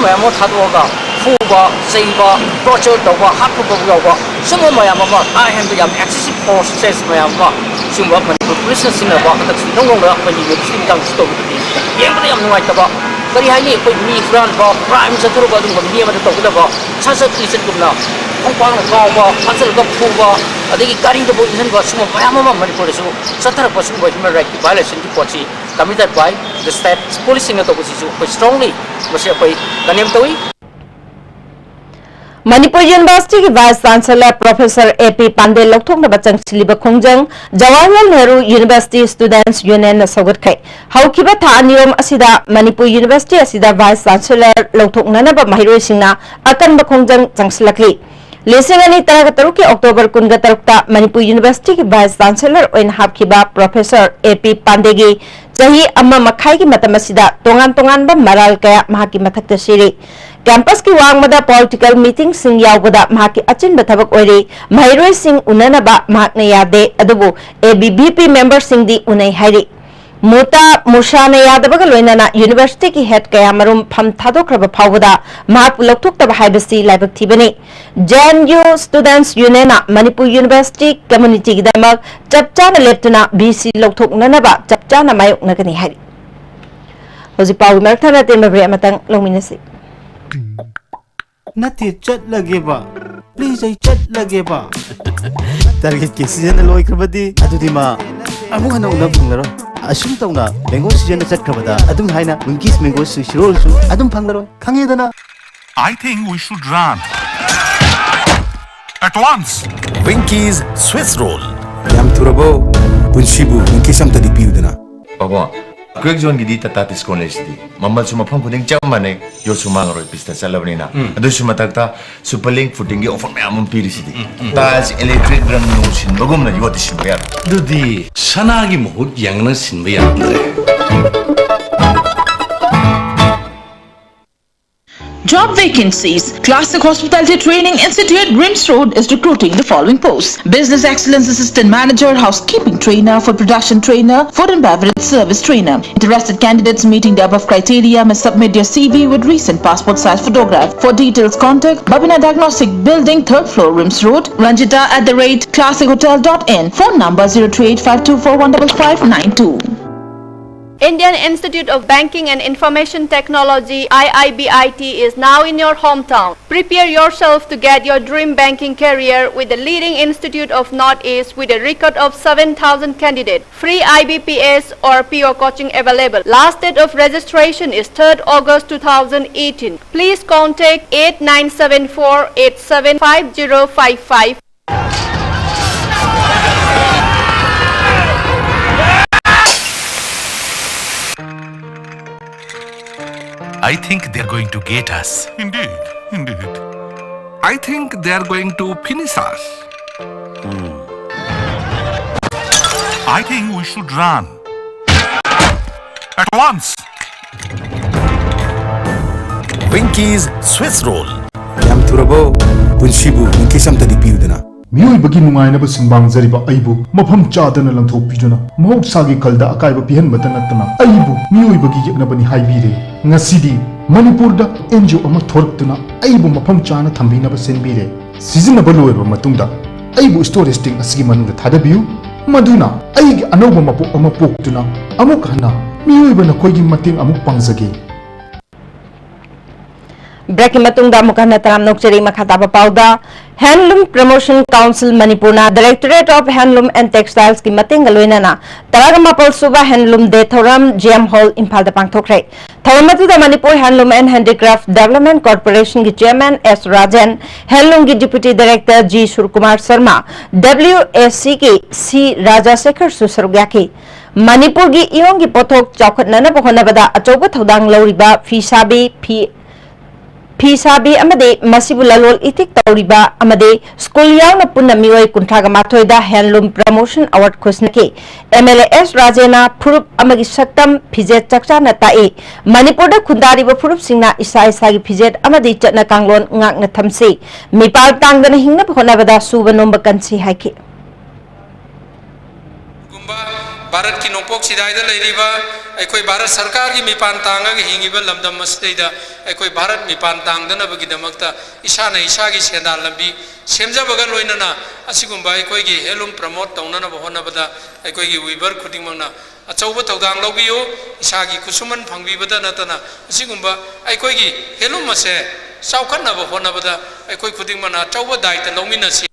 ꯃꯌꯥꯝ ꯑꯃ ꯊꯥꯗꯣꯛꯑꯒ ꯐꯨꯕ, ꯆꯩꯕ, ꯇꯣꯔꯆꯔ ꯇꯧꯕ, ꯍꯥꯠꯄ ꯐꯥꯎꯕ ꯌꯥꯎꯕ, ꯁꯨꯝꯕ ꯃꯌꯥꯝ ꯑꯃ, ꯀꯥ ꯍꯦꯟꯕ ꯌꯥꯝ ꯑꯦꯛꯁꯦꯁꯤꯚ ꯐꯣꯔꯁꯦꯁ ꯃꯌꯥꯝ ꯑꯃ ꯁꯤꯒꯨꯝꯕ ꯃꯅꯤꯄꯨꯔ ꯄꯨꯂꯤꯁꯅ ꯁꯤꯖꯤꯟꯅꯕ ꯍꯟꯗꯛ ꯅꯧꯅ ꯑꯩꯈꯣꯏꯒꯤ ꯅꯣꯇꯤꯁꯀꯤ ꯃꯇꯥꯡꯗꯁꯨ ꯇꯧꯕꯗꯗꯤ ꯌꯦꯡꯕꯗ ꯌꯥꯝ ꯅꯨꯡꯉꯥꯏꯇꯕ꯫ ꯀꯔꯤ ꯍꯥꯏꯅꯤ, ꯑꯩꯈꯣꯏ ꯃꯤ ꯍꯨꯔꯥꯟꯕ, ꯀ꯭ꯔꯥꯏꯝ ꯆꯠꯊꯔꯨꯕ ꯑꯗꯨꯒꯨꯝꯕ ꯃꯤ ꯑꯃꯗ ꯇꯧꯒꯗꯕ ꯁꯠ ꯁꯠ ꯂꯤꯆꯠꯀꯨꯝꯅ ꯈꯣꯡꯄꯥꯛꯅ ꯀꯥꯎꯕ, ꯐꯥꯖꯤꯜꯂꯒ ꯐꯨꯕ, ꯑꯗꯒꯤ ꯒꯥꯔꯤꯗꯐꯥꯎ ꯏꯟꯁꯤꯟꯕ, ꯁꯤꯒꯨꯝꯕ ꯃꯌꯥꯝ ꯑꯃ ꯃꯅꯤꯄꯨꯔꯗꯁꯨ ꯆꯠꯊꯔꯛꯄ ꯁꯤꯒꯨꯝꯕ ꯍ꯭ꯌꯨꯃꯦꯟ ꯔꯥꯏꯠꯀꯤ ꯚꯥꯏꯑꯣꯂꯦꯁꯟꯒꯤ ꯄꯣꯠꯁꯤ committed by the state ꯄꯨꯂꯤꯁꯁꯤꯡꯅ ꯇꯧꯕꯁꯤꯁꯨ ꯑꯩꯈꯣꯏ strongly ꯃꯁꯤ ꯑꯩꯈꯣꯏ condemn ꯇꯧꯏ꯫ ꯃꯅꯤꯄꯨꯔ ꯌꯨꯅꯤꯚꯔꯁꯤꯇꯤꯒꯤ ꯚꯥꯏꯁ ꯆꯥꯟꯁꯦꯂꯔ ꯄ꯭ꯔꯣꯐꯦꯁꯔ ꯑꯦ ꯄꯤ ꯄꯥꯟꯗꯦ ꯂꯧꯊꯣꯛꯅꯕ ꯆꯪꯁꯤꯜꯂꯤꯕ ꯈꯣꯡꯖꯪ ꯖꯋꯥꯍꯔꯂꯥꯜ ꯅꯦꯍꯔꯨ ꯌꯨꯅꯤꯚꯔꯁꯤꯇꯤ ꯁ꯭ꯇꯨꯗꯦꯟꯠꯁ ꯌꯨꯅꯤꯌꯟꯅ ꯁꯧꯒꯠꯈ꯭ꯔꯦ꯫ ꯍꯧꯈꯤꯕ ꯊꯥ ꯑꯅꯤꯔꯣꯝ ꯑꯁꯤꯗ ꯃꯅꯤꯄꯨꯔ ꯌꯨꯅꯤꯚꯔꯁꯤꯇꯤ ꯑꯁꯤꯗ ꯚꯥꯏꯁ ꯆꯥꯟꯁꯦꯂꯔ ꯂꯧꯊꯣꯛꯅꯅꯕ ꯃꯍꯩꯔꯣꯏꯁꯤꯡꯅ ꯑꯀꯟꯕ ꯈꯣꯡꯖꯪ ꯆꯪꯁꯤꯜꯂꯛꯂꯤ꯫ ꯂꯤꯁꯤꯡ ꯑꯅꯤ ꯇꯔꯥꯇꯔꯨꯛꯀꯤ ꯑꯣꯛꯇꯣꯕꯔ ꯀꯨꯟꯒ ꯇꯔꯨꯛꯇ ꯃꯅꯤꯄꯨꯔ ꯌꯨꯅꯤꯚꯔꯁꯤꯇꯤꯒꯤ ꯚꯥꯏꯁ ꯆꯥꯟꯁꯦꯂꯔ ꯑꯣꯏꯅ ꯍꯥꯞꯈꯤꯕ ꯄ꯭ꯔꯣꯐꯦꯁꯔ ꯑꯦ ꯄꯤ ꯄꯥꯟꯗꯦꯒꯤ ꯆꯍꯤ ꯑꯃ ꯃꯈꯥꯏꯒꯤ ꯃꯇꯝ ꯑꯁꯤꯗ ꯇꯣꯉꯥꯟ ꯇꯣꯉꯥꯟꯕ ꯃꯔꯥꯜ ꯀꯌꯥ ꯃꯍꯥꯛꯀꯤ ꯃꯊꯛꯇ ꯁꯤꯔꯤ꯫ ꯀꯦꯝꯄꯁꯀꯤ ꯋꯥꯡꯃꯗ ꯄꯣꯂꯤꯇꯤꯀꯦꯜ ꯃꯤꯇꯤꯡꯁꯤꯡ ꯌꯥꯎꯕꯗ ꯃꯍꯥꯛꯀꯤ ꯑꯆꯤꯟꯕ ꯊꯕꯛ ꯑꯣꯏꯔꯤ꯫ ꯃꯍꯩꯔꯣꯏꯁꯤꯡ ꯎꯅꯅꯕ ꯃꯍꯥꯛꯅ ꯌꯥꯗꯦ, ꯑꯗꯨꯕꯨ ꯑꯦ ꯕꯤ ꯚꯤ ꯄꯤ ꯃꯦꯝꯕꯔꯁꯤꯡꯗꯤ ꯎꯅꯩ ꯍꯥꯏꯔꯤ꯫ ꯃꯨꯇꯥ ꯃꯨꯁꯥꯅ ꯌꯥꯗꯕꯒ ꯂꯣꯏꯅꯅ ꯌꯨꯅꯤꯚꯔꯁꯤꯇꯤꯒꯤ ꯍꯦꯠ ꯀꯌꯥꯃꯔꯨꯝ ꯐꯝ ꯊꯥꯗꯣꯛꯈ꯭ꯔꯕ ꯐꯥꯎꯕꯗ ꯃꯍꯥꯛꯄꯨ ꯂꯧꯊꯣꯛꯇꯕ ꯍꯥꯏꯕꯁꯤ ꯂꯥꯏꯕꯛ ꯊꯤꯕꯅꯤ꯫ ꯖꯦ ꯑꯦꯟ ꯌꯨ ꯁ꯭ꯇꯨꯗꯦꯟꯠꯁ ꯌꯨꯅꯤꯌꯟꯅ ꯃꯅꯤꯄꯨꯔ ꯌꯨꯅꯤꯚꯔꯁꯤꯇꯤ ꯀꯝꯃ꯭ꯌꯨꯅꯤꯇꯤꯒꯤꯗꯃꯛ ꯆꯞ ꯆꯥꯅ ꯂꯦꯞꯇꯨꯅ ꯚꯤ ꯁꯤ ꯂꯧꯊꯣꯛꯅꯅꯕ ꯆꯞ ꯆꯥꯅ ꯃꯥꯌꯣꯛꯅꯒꯅꯤ ꯍꯥꯏꯔꯤ꯫ ꯍꯧꯖꯤꯛ ꯄꯥꯎꯒꯤ ꯃꯔꯛ ꯊꯠꯅ ꯑꯇꯦꯟꯕ ꯕ꯭ꯔꯦꯛ ꯑꯃꯇꯪ ꯂꯧꯃꯤꯟꯅꯁꯤ꯫ ꯅꯠꯇꯦ, ꯆꯠꯂꯒꯦꯕ꯫ ꯄ꯭ꯂꯤꯖ, ꯑꯩ ꯆꯠꯂꯒꯦꯕ꯫ ꯇꯥꯔꯒꯦꯠꯀꯤ ꯁꯤꯖꯟꯅ ꯂꯣꯏꯈ꯭ꯔꯕꯗꯤ ꯑꯗꯨꯗꯤ ꯃꯥ ꯑꯃꯨꯛ ꯍꯟꯅ ꯎꯅꯕ ꯐꯪꯂꯔꯣꯏ꯫ ꯑꯁꯨꯝ ꯇꯧꯅ ꯃꯦꯡꯒꯣ ꯁꯤꯖꯟꯅ ꯆꯠꯈ꯭ꯔꯕꯗ ꯑꯗꯨꯝ ꯍꯥꯏꯅ ꯋꯤꯡꯀꯤꯁ ꯃꯦꯡꯒꯣ ꯁ꯭ꯋꯤꯁ ꯔꯣꯜꯁꯨ ꯑꯗꯨꯝ ꯐꯪꯂꯔꯣꯏ꯫ ꯈꯪꯉꯦꯗꯅ? I think we should run. At once. Winkies Swiss Roll. ꯌꯥꯝ ꯊꯨꯔꯕꯣ? ꯄꯨꯟꯁꯤꯕꯨ ꯋꯤꯡꯀꯤꯁ ꯑꯝꯇꯗꯤ ꯄꯤꯌꯨꯗꯅ꯫ ꯄꯥꯕꯨꯡ, ꯀ꯭ꯋꯦꯛ ꯖꯣꯟꯒꯤꯗꯤ ꯇꯥꯇꯥ ꯗꯤꯁꯀꯥꯎꯟ ꯂꯩꯁꯤꯗꯤ꯫ ꯃꯃꯜꯁꯨ ꯃꯐꯝ ꯈꯨꯗꯤꯡ ꯆꯞ ꯃꯥꯟꯅꯩ, ꯌꯣꯠꯁꯨ ꯃꯥꯡꯉꯔꯣꯏ, ꯄꯤꯁꯇ ꯆꯠꯂꯕꯅꯤꯅ꯫ ꯎꯝ꯫ ꯑꯗꯨꯁꯨ ꯃꯊꯛꯇ ꯁꯨꯄꯔ ꯂꯤꯡ ꯐꯨꯇꯤꯡꯒꯤ ꯑꯣꯐꯔ ꯃꯌꯥꯝ ꯑꯃ ꯄꯤꯔꯤꯁꯤꯗꯤ꯫ ꯎꯝ, ꯎꯝ꯫ ꯇꯥꯏꯜꯁ ꯏꯂꯦꯛꯇ꯭ꯔꯤꯛ ꯔꯪ ꯅꯨꯡ ꯁꯤꯟꯕꯒꯨꯝꯅ ꯌꯣꯠꯇꯤ ꯁꯤꯟꯕ ꯌꯥꯔꯣꯏ꯫ ꯑꯗꯨꯗꯤ ꯁꯅꯥꯒꯤ ꯃꯍꯨꯠ ꯌꯥꯡꯅ ꯁꯤꯟꯕ ꯌꯥꯔꯝꯗ꯭ꯔꯦ꯫ Job vacancies. Classic Hospitality Training Institute, RIMS Road, is recruiting the following posts: Business Excellence Assistant Manager, Housekeeping Trainer, Food Production Trainer, Food and Beverage Service Trainer. Interested candidates meeting the above criteria may submit their C V with recent passport size photograph. For details, contact Babina Diagnostic Building, third floor, RIMS Road, Ranjita at the rate classic hotel dot in. Phone number zero three eight five two four one five five nine two. Indian Institute of Banking and Information Technology, I I B I T, is now in your hometown. Prepare yourself to get your dream banking career with the leading institute of Northeast with a record of seven thousand candidates. Free I B P S or P O coaching available. Last date of registration is third August two thousand eighteen. Please contact eight nine seven four eight seven five zero five five. I think they're going to get us. Indeed, indeed. I think they're going to finish us. I think we should run. At once. Winkies Swiss Roll. ꯌꯥꯝ ꯊꯨꯔꯕꯣ? ꯄꯨꯟꯁꯤꯕꯨ ꯋꯤꯡꯀꯤꯁ ꯑꯝꯇꯗꯤ ꯄꯤꯌꯨꯗꯅ꯫ ꯃꯤꯑꯣꯏꯕꯒꯤ ꯅꯨꯡꯉꯥꯏꯅꯕ ꯁꯨꯝꯕꯥꯡꯖꯔꯤꯕ ꯑꯩꯕꯨ ꯃꯐꯝ ꯆꯥꯗꯅ ꯂꯪꯊꯣꯛꯄꯤꯗꯨꯅ ꯃꯍꯧꯁꯥꯒꯤ ꯈꯜꯗ ꯑꯀꯥꯏꯕ ꯄꯤꯍꯟꯕꯇ ꯅꯠꯇꯅ ꯑꯩꯕꯨ ꯃꯤꯑꯣꯏꯕꯒꯤ ꯌꯦꯛꯅꯕꯅꯤ ꯍꯥꯏꯕꯤꯔꯦ꯫ ꯉꯁꯤꯗꯤ ꯃꯅꯤꯄꯨꯔꯗ ꯑꯦꯟ ꯖꯤ ꯑꯣ ꯑꯃ ꯊꯣꯔꯛꯇꯨꯅ ꯑꯩꯕꯨ ꯃꯐꯝ ꯆꯥꯅ ꯊꯝꯕꯤꯅꯕ ꯁꯤꯟꯕꯤꯔꯦ꯫ ꯁꯤꯖꯤꯟꯅꯕ ꯂꯣꯏꯔꯕ ꯃꯇꯨꯡꯗ ꯑꯩꯕꯨ ꯁ꯭ꯇꯣꯔꯦꯖ ꯇꯦꯡ ꯑꯁꯤꯒꯤ ꯃꯅꯨꯡꯗ ꯊꯥꯗꯕꯤꯌꯨ, ꯃꯗꯨꯅ ꯑꯩꯒꯤ ꯑꯅꯧꯕ ꯃꯄꯣꯛ ꯑꯃ ꯄꯣꯛꯇꯨꯅ ꯑꯃꯨꯛ ꯍꯟꯅ ꯃꯤꯑꯣꯏꯕ ꯅꯈꯣꯏꯒꯤ ꯃꯇꯦꯡ ꯑꯃꯨꯛ ꯄꯥꯡꯖꯒꯦ꯫ ꯕ꯭ꯔꯦꯛꯀꯤ ꯃꯇꯨꯡꯗ ꯑꯃꯨꯛ ꯍꯟꯅ ꯇꯔꯥꯝꯅ ꯑꯣꯛꯆꯔꯤ꯫ ꯃꯈꯥ ꯇꯥꯕ ꯄꯥꯎꯗ, Handloom Promotion Council ꯃꯅꯤꯄꯨꯔꯅ Directorate of Handloom and Textiles ꯀꯤ ꯃꯇꯦꯡꯒ ꯂꯣꯏꯅꯅ ꯇꯔꯥꯃꯥꯄꯜ ꯁꯨꯕ Handloom Day ꯊꯧꯔꯝ ꯖꯤ ꯑꯦꯝ ꯍꯣꯜ ꯏꯝꯐꯥꯜꯗ ꯄꯥꯡꯊꯣꯛꯈ꯭ꯔꯦ꯫ ꯊꯧꯔꯝ ꯑꯗꯨꯗ Manipur Handloom and Handicraft Development Corporation ꯒꯤ Chairman ꯑꯦꯁ ꯔꯥꯖꯦꯟ, Handloom ꯒꯤ Deputy Director G Surkumar Sharma, W A C ꯒꯤ ꯁꯤ ꯔꯥꯖꯥꯁꯦꯈꯔꯁꯨ ꯁꯔꯨꯛ ꯌꯥꯈꯤ꯫ ꯃꯅꯤꯄꯨꯔꯒꯤ ꯏꯌꯣꯡꯒꯤ ꯄꯣꯠꯊꯣꯛ ꯆꯥꯎꯈꯠꯅꯅꯕ ꯍꯣꯠꯅꯕꯗ ꯑꯆꯧꯕ ꯊꯧꯗꯥꯡ ꯂꯧꯔꯤꯕ ꯐꯤ ꯁꯥꯕꯤ, ꯐꯤ, ꯐꯤ ꯁꯥꯕꯤ ꯑꯃꯗꯤ ꯃꯁꯤꯕꯨ ꯂꯂꯣꯟ ꯏꯇꯤꯛ ꯇꯧꯔꯤꯕ ꯑꯃꯗꯤ ꯁ꯭ꯀꯨꯜ ꯌꯥꯎꯅ ꯄꯨꯟꯅ ꯃꯤꯑꯣꯏ ꯀꯨꯟꯊ꯭ꯔꯥꯒ ꯃꯥꯊꯣꯏꯗ Handloom Promotion Award ꯈꯨꯁꯟꯅꯈꯤ꯫ ꯑꯦꯝ ꯑꯦꯜ ꯑꯦ ꯑꯦꯁ ꯔꯥꯖꯦꯟꯅ ꯐꯨꯔꯨꯞ ꯑꯃꯒꯤ ꯁꯛꯇꯝ ꯐꯤꯖꯦꯠ ꯆꯥꯛꯆꯥꯅ ꯇꯥꯛꯏ꯫ ꯃꯅꯤꯄꯨꯔꯗ ꯈꯨꯟꯗꯥꯔꯤꯕ ꯐꯨꯔꯨꯞꯁꯤꯡꯅ ꯏꯁꯥ ꯏꯁꯥꯒꯤ ꯐꯤꯖꯦꯠ ꯑꯃꯗꯤ ꯆꯠꯅ ꯀꯥꯡꯂꯣꯟ ꯉꯥꯛꯅ ꯊꯝꯁꯤ꯫ ꯃꯤꯄꯥꯜ ꯇꯥꯡꯗꯅ ꯍꯤꯡꯅꯕ ꯍꯣꯠꯅꯕꯗ ꯁꯨꯕ ꯅꯣꯝꯕ ꯀꯟꯁꯤ ꯍꯥꯏꯈꯤ꯫ ꯒꯨꯝꯕ ꯚꯥꯔꯠꯀꯤ ꯅꯣꯡꯄꯣꯛ ꯁꯤꯗꯥꯏꯗ ꯂꯩꯔꯤꯕ ꯑꯩꯈꯣꯏ ꯚꯥꯔꯠ ꯁꯔꯀꯥꯔꯒꯤ ꯃꯤꯄꯥꯟ ꯇꯥꯡꯉꯒ ꯍꯤꯡꯉꯤꯕ ꯂꯝꯗꯝ ꯑꯁꯤꯗꯩꯗ ꯑꯩꯈꯣꯏ ꯚꯥꯔꯠ ꯃꯤꯄꯥꯟ ꯇꯥꯡꯗꯅꯕꯒꯤꯗꯃꯛꯇ ꯏꯁꯥꯅ ꯏꯁꯥꯒꯤ ꯁꯦꯟꯗꯥꯟ ꯂꯝꯕꯤ ꯁꯦꯝꯖꯕꯒ ꯂꯣꯏꯅꯅ ꯑꯁꯤꯒꯨꯝꯕ ꯑꯩꯈꯣꯏꯒꯤ handloom promote ꯇꯧꯅꯅꯕ ꯍꯣꯠꯅꯕꯗ ꯑꯩꯈꯣꯏꯒꯤ weaver ꯈꯨꯗꯤꯡꯃꯛꯅ ꯑꯆꯧꯕ ꯊꯧꯗꯥꯡ ꯂꯧꯕꯤꯌꯨ꯫ ꯏꯁꯥꯒꯤ ꯈꯨꯠꯁꯨꯃꯟ ꯐꯪꯕꯤꯕꯗ ꯅꯠꯇꯅ ꯑꯁꯤꯒꯨꯝꯕ ꯑꯩꯈꯣꯏꯒꯤ handloom ꯑꯁꯦ ꯆꯥꯎꯈꯠꯅꯕ ꯍꯣꯠꯅꯕꯗ ꯑꯩꯈꯣꯏ ꯈꯨꯗꯤꯡꯃꯛꯅ ꯑꯆꯧꯕ ꯗꯥꯏꯇ ꯂꯧꯃꯤꯟꯅꯁꯤ꯫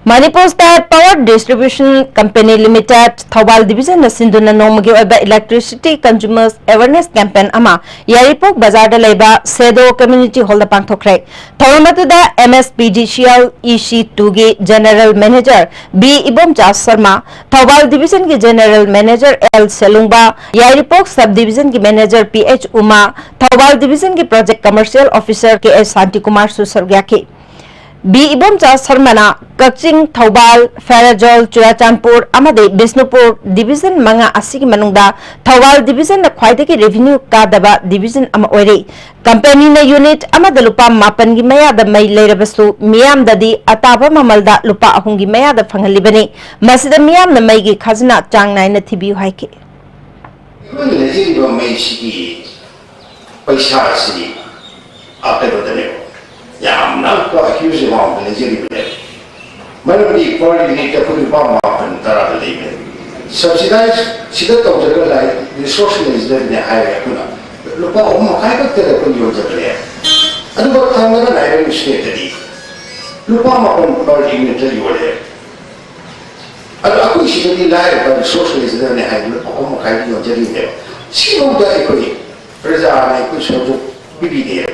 Manipur State Power Distribution Company Limited Thoubal division ꯅ ꯁꯤꯟꯗꯨꯅ ꯅꯣꯡꯃꯒꯤ ꯑꯣꯏꯕ Electricity Consumers Awareness Campaign ꯑꯃ ꯌꯥꯏꯔꯤꯄꯣꯛ ꯕꯖꯥꯔꯗ ꯂꯩꯕ ꯁꯦꯗꯣ Community Hall ꯗ ꯄꯥꯡꯊꯣꯛꯈ꯭ꯔꯦ꯫ ꯊꯧꯔꯝ ꯑꯗꯨꯗ ꯑꯦꯝ ꯑꯦꯁ P D C L E C two ꯒꯤ General Manager B Ibomcha Sharma, Thoubal division ꯒꯤ General Manager L Selungba, Yairipok Sub Division ꯒꯤ Manager P H Uma, Thoubal division ꯒꯤ Project Commercial Officer K S ꯁꯥꯟꯇꯤꯀꯨꯃꯥꯔꯁꯨ ꯁꯔꯨꯛ ꯌꯥꯈꯤ꯫ ꯕꯤ ꯏꯕꯣꯝꯆꯥ ꯁꯔꯃꯅ ꯀꯛꯆꯤꯡ, ꯊꯧꯕꯥꯜ, ꯐꯦꯔꯖꯣꯜ, ꯆꯨꯔꯥꯆꯥꯟꯄꯨꯔ ꯑꯃꯗꯤ ꯕꯤꯁꯅꯨꯄꯨꯔ division ꯃꯉꯥ ꯑꯁꯤꯒꯤ ꯃꯅꯨꯡꯗ ꯊꯧꯕꯥꯜ divisionꯅ ꯈ꯭ꯋꯥꯏꯗꯒꯤ revenue ꯀꯥꯗꯕ division ꯑꯃ ꯑꯣꯏꯔꯤ꯫ Companyꯅ unit ꯑꯃꯗ ꯂꯨꯄꯥ ꯃꯥꯄꯟꯒꯤ ꯃꯌꯥꯗ ꯃꯩ ꯂꯩꯔꯕꯁꯨ, ꯃꯤꯌꯥꯝꯗꯗꯤ ꯑꯇꯥꯕ ꯃꯃꯜꯗ ꯂꯨꯄꯥ ꯑꯍꯨꯝꯒꯤ ꯃꯌꯥꯗ ꯐꯪꯍꯜꯂꯤꯕꯅꯤ꯫ ꯃꯁꯤꯗ ꯃꯤꯌꯥꯝꯅ ꯃꯩꯒꯤ ꯈꯥꯖꯅꯥ ꯆꯥꯡ ꯅꯥꯏꯅ ꯊꯤꯕꯤꯌꯨ ꯍꯥꯏꯈꯤ꯫ ꯑꯩꯈꯣꯏꯅ ꯂꯩꯖꯔꯤꯕ ꯃꯩꯁꯤꯒꯤ ꯄꯩꯁꯥꯁꯤ ꯑꯀꯩꯕꯗꯅꯦꯕ ꯌꯥꯝꯅ huge amount ꯂꯩꯖꯔꯤꯕꯅꯦꯕ꯫ ꯃꯔꯝꯗꯤ per unit ꯑꯩꯈꯣꯏ ꯂꯨꯄꯥ ꯃꯥꯄꯟ ꯇꯔꯥꯗ ꯂꯩꯕꯅꯦ꯫ Subsidize ꯁꯤꯗ ꯇꯧꯖꯔꯒ ꯂꯥꯏ resource ꯂꯩꯖꯗꯕꯅꯦ ꯍꯥꯏꯔꯦ ꯑꯩꯈꯣꯏꯅ ꯂꯨꯄꯥ ꯑꯍꯨꯝ ꯃꯈꯥꯏ ꯈꯛꯇꯗ ꯑꯩꯈꯣꯏ ꯌꯣꯟꯖꯕꯅꯦ꯫ ꯑꯗꯨꯒ ꯊꯪꯅꯅ neighbouring stateꯇꯗꯤ ꯂꯨꯄꯥ ꯃꯥꯄꯟ per unitꯇ ꯌꯣꯜꯂꯦ꯫ ꯑꯗꯣ ꯑꯩꯈꯣꯏ ꯁꯤꯗꯗꯤ ꯂꯥꯏꯔꯕ resource ꯂꯩꯖꯗꯕꯅꯦ ꯍꯥꯏꯗꯨꯅ ꯂꯨꯄꯥ ꯑꯍꯨꯝ ꯃꯈꯥꯏꯗ ꯌꯣꯟꯖꯔꯤꯅꯦꯕ꯫ ꯁꯤꯐꯥꯎꯗ ꯑꯩꯈꯣꯏ ꯄ꯭ꯔꯖꯥꯅ ꯑꯩꯈꯣꯏ ꯁꯔꯨꯛ ꯄꯤꯕꯤꯗꯦꯕ꯫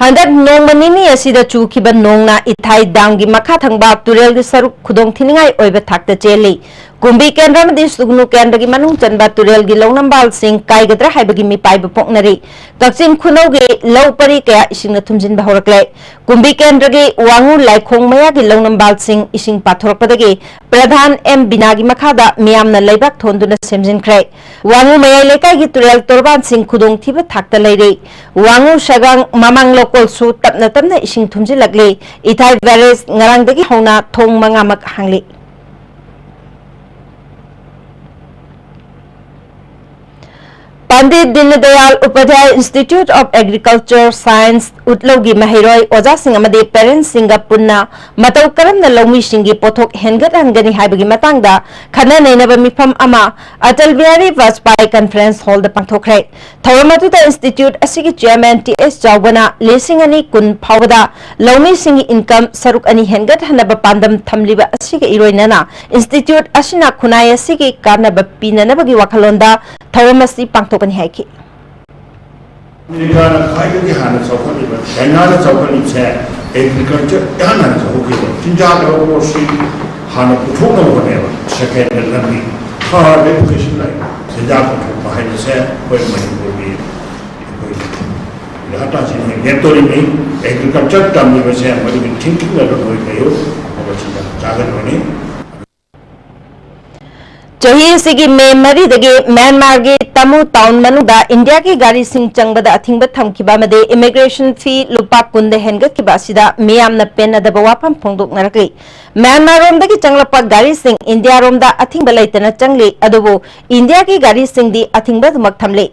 ꯍꯟꯗꯛ ꯅꯣꯡꯃ ꯅꯤꯅꯤ ꯑꯁꯤꯗ ꯆꯨꯈꯤꯕ ꯅꯣꯡꯅ ꯏꯊꯥꯏ damꯒꯤ ꯃꯈꯥ ꯊꯪꯕ ꯇꯨꯔꯦꯜꯒꯤ ꯁꯔꯨꯛ ꯈꯨꯗꯣꯡꯊꯤꯅꯤꯡꯉꯥꯏ ꯑꯣꯏꯕ ꯊꯥꯛꯇ ꯆꯦꯜꯂꯤ꯫ ꯀꯨꯝꯕꯤ ꯀꯦꯟꯗ꯭ꯔ ꯑꯃꯗꯤ ꯁꯨꯒꯅꯨ ꯀꯦꯟꯗ꯭ꯔꯒꯤ ꯃꯅꯨꯡ ꯆꯟꯕ ꯇꯨꯔꯦꯜꯒꯤ ꯂꯧꯅꯝꯕꯥꯜꯁꯤꯡ ꯀꯥꯏꯒꯗ꯭ꯔꯥ ꯍꯥꯏꯕꯒꯤ ꯃꯤꯄꯥꯏꯕ ꯄꯣꯛꯅꯔꯤ꯫ ꯀꯛꯆꯤꯡ ꯈꯨꯅꯧꯒꯤ ꯂꯧ ꯄꯔꯤ ꯀꯌꯥ ꯏꯁꯤꯡꯅ ꯊꯨꯝꯖꯤꯟꯕ ꯍꯧꯔꯛꯂꯦ꯫ ꯀꯨꯝꯕꯤ ꯀꯦꯟꯗ꯭ꯔꯒꯤ ꯋꯥꯉꯨ ꯂꯥꯏꯈꯣꯡ ꯃꯌꯥꯒꯤ ꯂꯧꯅꯝꯕꯥꯜꯁꯤꯡ ꯏꯁꯤꯡ ꯄꯥꯊꯣꯔꯛꯄꯗꯒꯤ ꯄ꯭ꯔꯙꯥꯟ ꯑꯦꯝ ꯕꯤꯅꯥꯒꯤ ꯃꯈꯥꯗ ꯃꯤꯌꯥꯝꯅ ꯂꯩꯕꯥꯛ ꯊꯣꯟꯗꯨꯅ ꯁꯦꯝꯖꯤꯟꯈ꯭ꯔꯦ꯫ ꯋꯥꯉꯨ ꯃꯌꯥꯏ ꯂꯩꯀꯥꯏꯒꯤ ꯇꯨꯔꯦꯜ ꯇꯣꯔꯕꯥꯟꯁꯤꯡ ꯈꯨꯗꯣꯡꯊꯤꯕ ꯊꯥꯛꯇ ꯂꯩꯔꯤ꯫ ꯋꯥꯉꯨ ꯁꯒꯥꯡ ꯃꯃꯥꯡ ꯂꯧꯀꯣꯜꯁꯨ ꯇꯞꯅ ꯇꯞꯅ ꯏꯁꯤꯡ ꯊꯨꯝꯖꯤꯜꯂꯛꯂꯤ꯫ ꯏꯊꯥꯏ barrage ꯉꯔꯥꯡꯗꯒꯤ ꯍꯧꯅ ꯊꯣꯡ ꯃꯉꯥꯃꯛ ꯍꯥꯡꯂꯤ꯫ Pandit Deendayal Upadhyay Institute of Agriculture Science ꯎꯠꯂꯧꯒꯤ ꯃꯍꯩꯔꯣꯏ, ꯑꯣꯖꯥꯁꯤꯡ ꯑꯃꯗꯤ parentsꯁꯤꯡꯒ ꯄꯨꯟꯅ ꯃꯇꯧ ꯀꯔꯝꯅ ꯂꯧꯃꯤꯁꯤꯡꯒꯤ ꯄꯣꯠꯊꯣꯛ ꯍꯦꯟꯒꯠꯍꯟꯒꯅꯤ ꯍꯥꯏꯕꯒꯤ ꯃꯇꯥꯡꯗ ꯈꯟꯅ ꯅꯩꯅꯕ ꯃꯤꯐꯝ ꯑꯃ ꯑꯇꯜ ꯕꯤꯍꯥꯔꯤ ꯕꯥꯖꯄꯥꯏ conference hallꯗ ꯄꯥꯡꯊꯣꯛꯈ꯭ꯔꯦ꯫ ꯊꯧꯔꯝ ꯑꯗꯨꯗ institute ꯑꯁꯤꯒꯤ chairman ꯇꯤ ꯑꯦꯁ ꯆꯥꯎꯕꯅ ꯂꯤꯁꯤꯡ ꯑꯅꯤ ꯀꯨꯟ ꯐꯥꯎꯕꯗ ꯂꯧꯃꯤꯁꯤꯡꯒꯤ income ꯁꯔꯨꯛ ꯑꯅꯤ ꯍꯦꯟꯒꯠꯍꯟꯅꯕ ꯄꯥꯟꯗꯝ ꯊꯝꯂꯤꯕ ꯑꯁꯤꯒ ꯏꯔꯣꯏꯅꯅ institute ꯑꯁꯤꯅ ꯈꯨꯟꯅꯥꯏ ꯑꯁꯤꯒꯤ ꯀꯥꯟꯅꯕ ꯄꯤꯅꯅꯕꯒꯤ ꯋꯥꯈꯜꯂꯣꯟꯗ ꯊꯧꯔꯝ ꯑꯁꯤ ꯄꯥꯡꯊꯣꯛꯀꯅꯤ ꯍꯥꯏꯈꯤ꯫ ꯑꯃꯦꯔꯤꯀꯥꯅ ꯈ꯭ꯋꯥꯏꯗꯒꯤ ꯍꯥꯟꯅ ꯆꯥꯎꯈꯠꯂꯤꯕ, ꯆꯥꯏꯅꯥꯅ ꯆꯥꯎꯈꯠꯂꯤꯕꯁꯦ agriculture ꯏꯍꯥꯟ ꯍꯥꯟꯅ ꯆꯥꯎꯈꯠꯈꯤꯕ꯫ ꯆꯤꯟꯖꯥꯛ ꯂꯧꯕ ꯑꯁꯤ ꯍꯥꯟꯅ ꯄꯨꯊꯣꯛꯅꯕ ꯍꯣꯠꯅꯩꯕ, second ꯂꯝꯕꯤ꯫ ꯐꯔꯦ, education ꯂꯩ, ꯆꯤꯟꯖꯥꯛ ꯄꯨꯊꯣꯛꯄ ꯍꯥꯏꯕꯁꯦ ꯑꯩꯈꯣꯏ ꯃꯅꯤꯄꯨꯔꯒꯤ ꯑꯩꯈꯣꯏꯒꯤ ꯍꯇꯥꯁꯤꯡ ꯂꯦꯞꯇꯣꯔꯤꯕꯅꯤ꯫ ꯑꯦꯒ꯭ꯔꯤꯀꯜꯆꯔ ꯇꯝꯂꯤꯕꯁꯦ ꯃꯗꯨꯒꯤ ꯊꯤꯡꯀꯤꯡ ꯑꯗꯨ ꯂꯣꯏ ꯂꯩꯌꯨ ꯍꯥꯏꯕꯁꯤꯗ ꯆꯥꯒꯗꯕꯅꯤ꯫ ꯆꯍꯤ ꯑꯁꯤꯒꯤ ꯃꯦ ꯃꯔꯤꯗꯒꯤ ꯃ꯭ꯌꯥꯟꯃꯥꯔꯒꯤ ꯇꯥꯃꯨ ꯇꯥꯎꯟ ꯃꯅꯨꯡꯗ ꯏꯟꯗꯤꯌꯥꯒꯤ ꯒꯥꯔꯤꯁꯤꯡ ꯆꯪꯕꯗ ꯑꯊꯤꯡꯕ ꯊꯝꯈꯤꯕ ꯑꯃꯗꯤ ꯏꯃꯤꯒ꯭ꯔꯦꯁꯟ ꯐꯤ ꯂꯨꯄꯥ ꯀꯨꯟꯗ ꯍꯦꯟꯒꯠꯈꯤꯕ ꯑꯁꯤꯗ ꯃꯤꯌꯥꯝꯅ ꯄꯦꯟꯅꯗꯕ ꯋꯥꯐꯝ ꯐꯣꯡꯗꯣꯛꯅꯔꯛꯂꯤ꯫ ꯃ꯭ꯌꯥꯟꯃꯥꯔꯔꯣꯝꯗꯒꯤ ꯆꯪꯂꯛꯄ ꯒꯥꯔꯤꯁꯤꯡ ꯏꯟꯗꯤꯌꯥꯔꯣꯝꯗ ꯑꯊꯤꯡꯕ ꯂꯩꯇꯅ ꯆꯪꯂꯤ, ꯑꯗꯨꯕꯨ ꯏꯟꯗꯤꯌꯥꯒꯤ ꯒꯥꯔꯤꯁꯤꯡꯗꯤ ꯑꯊꯤꯡꯕ ꯑꯗꯨꯃꯛ ꯊꯝꯂꯤ꯫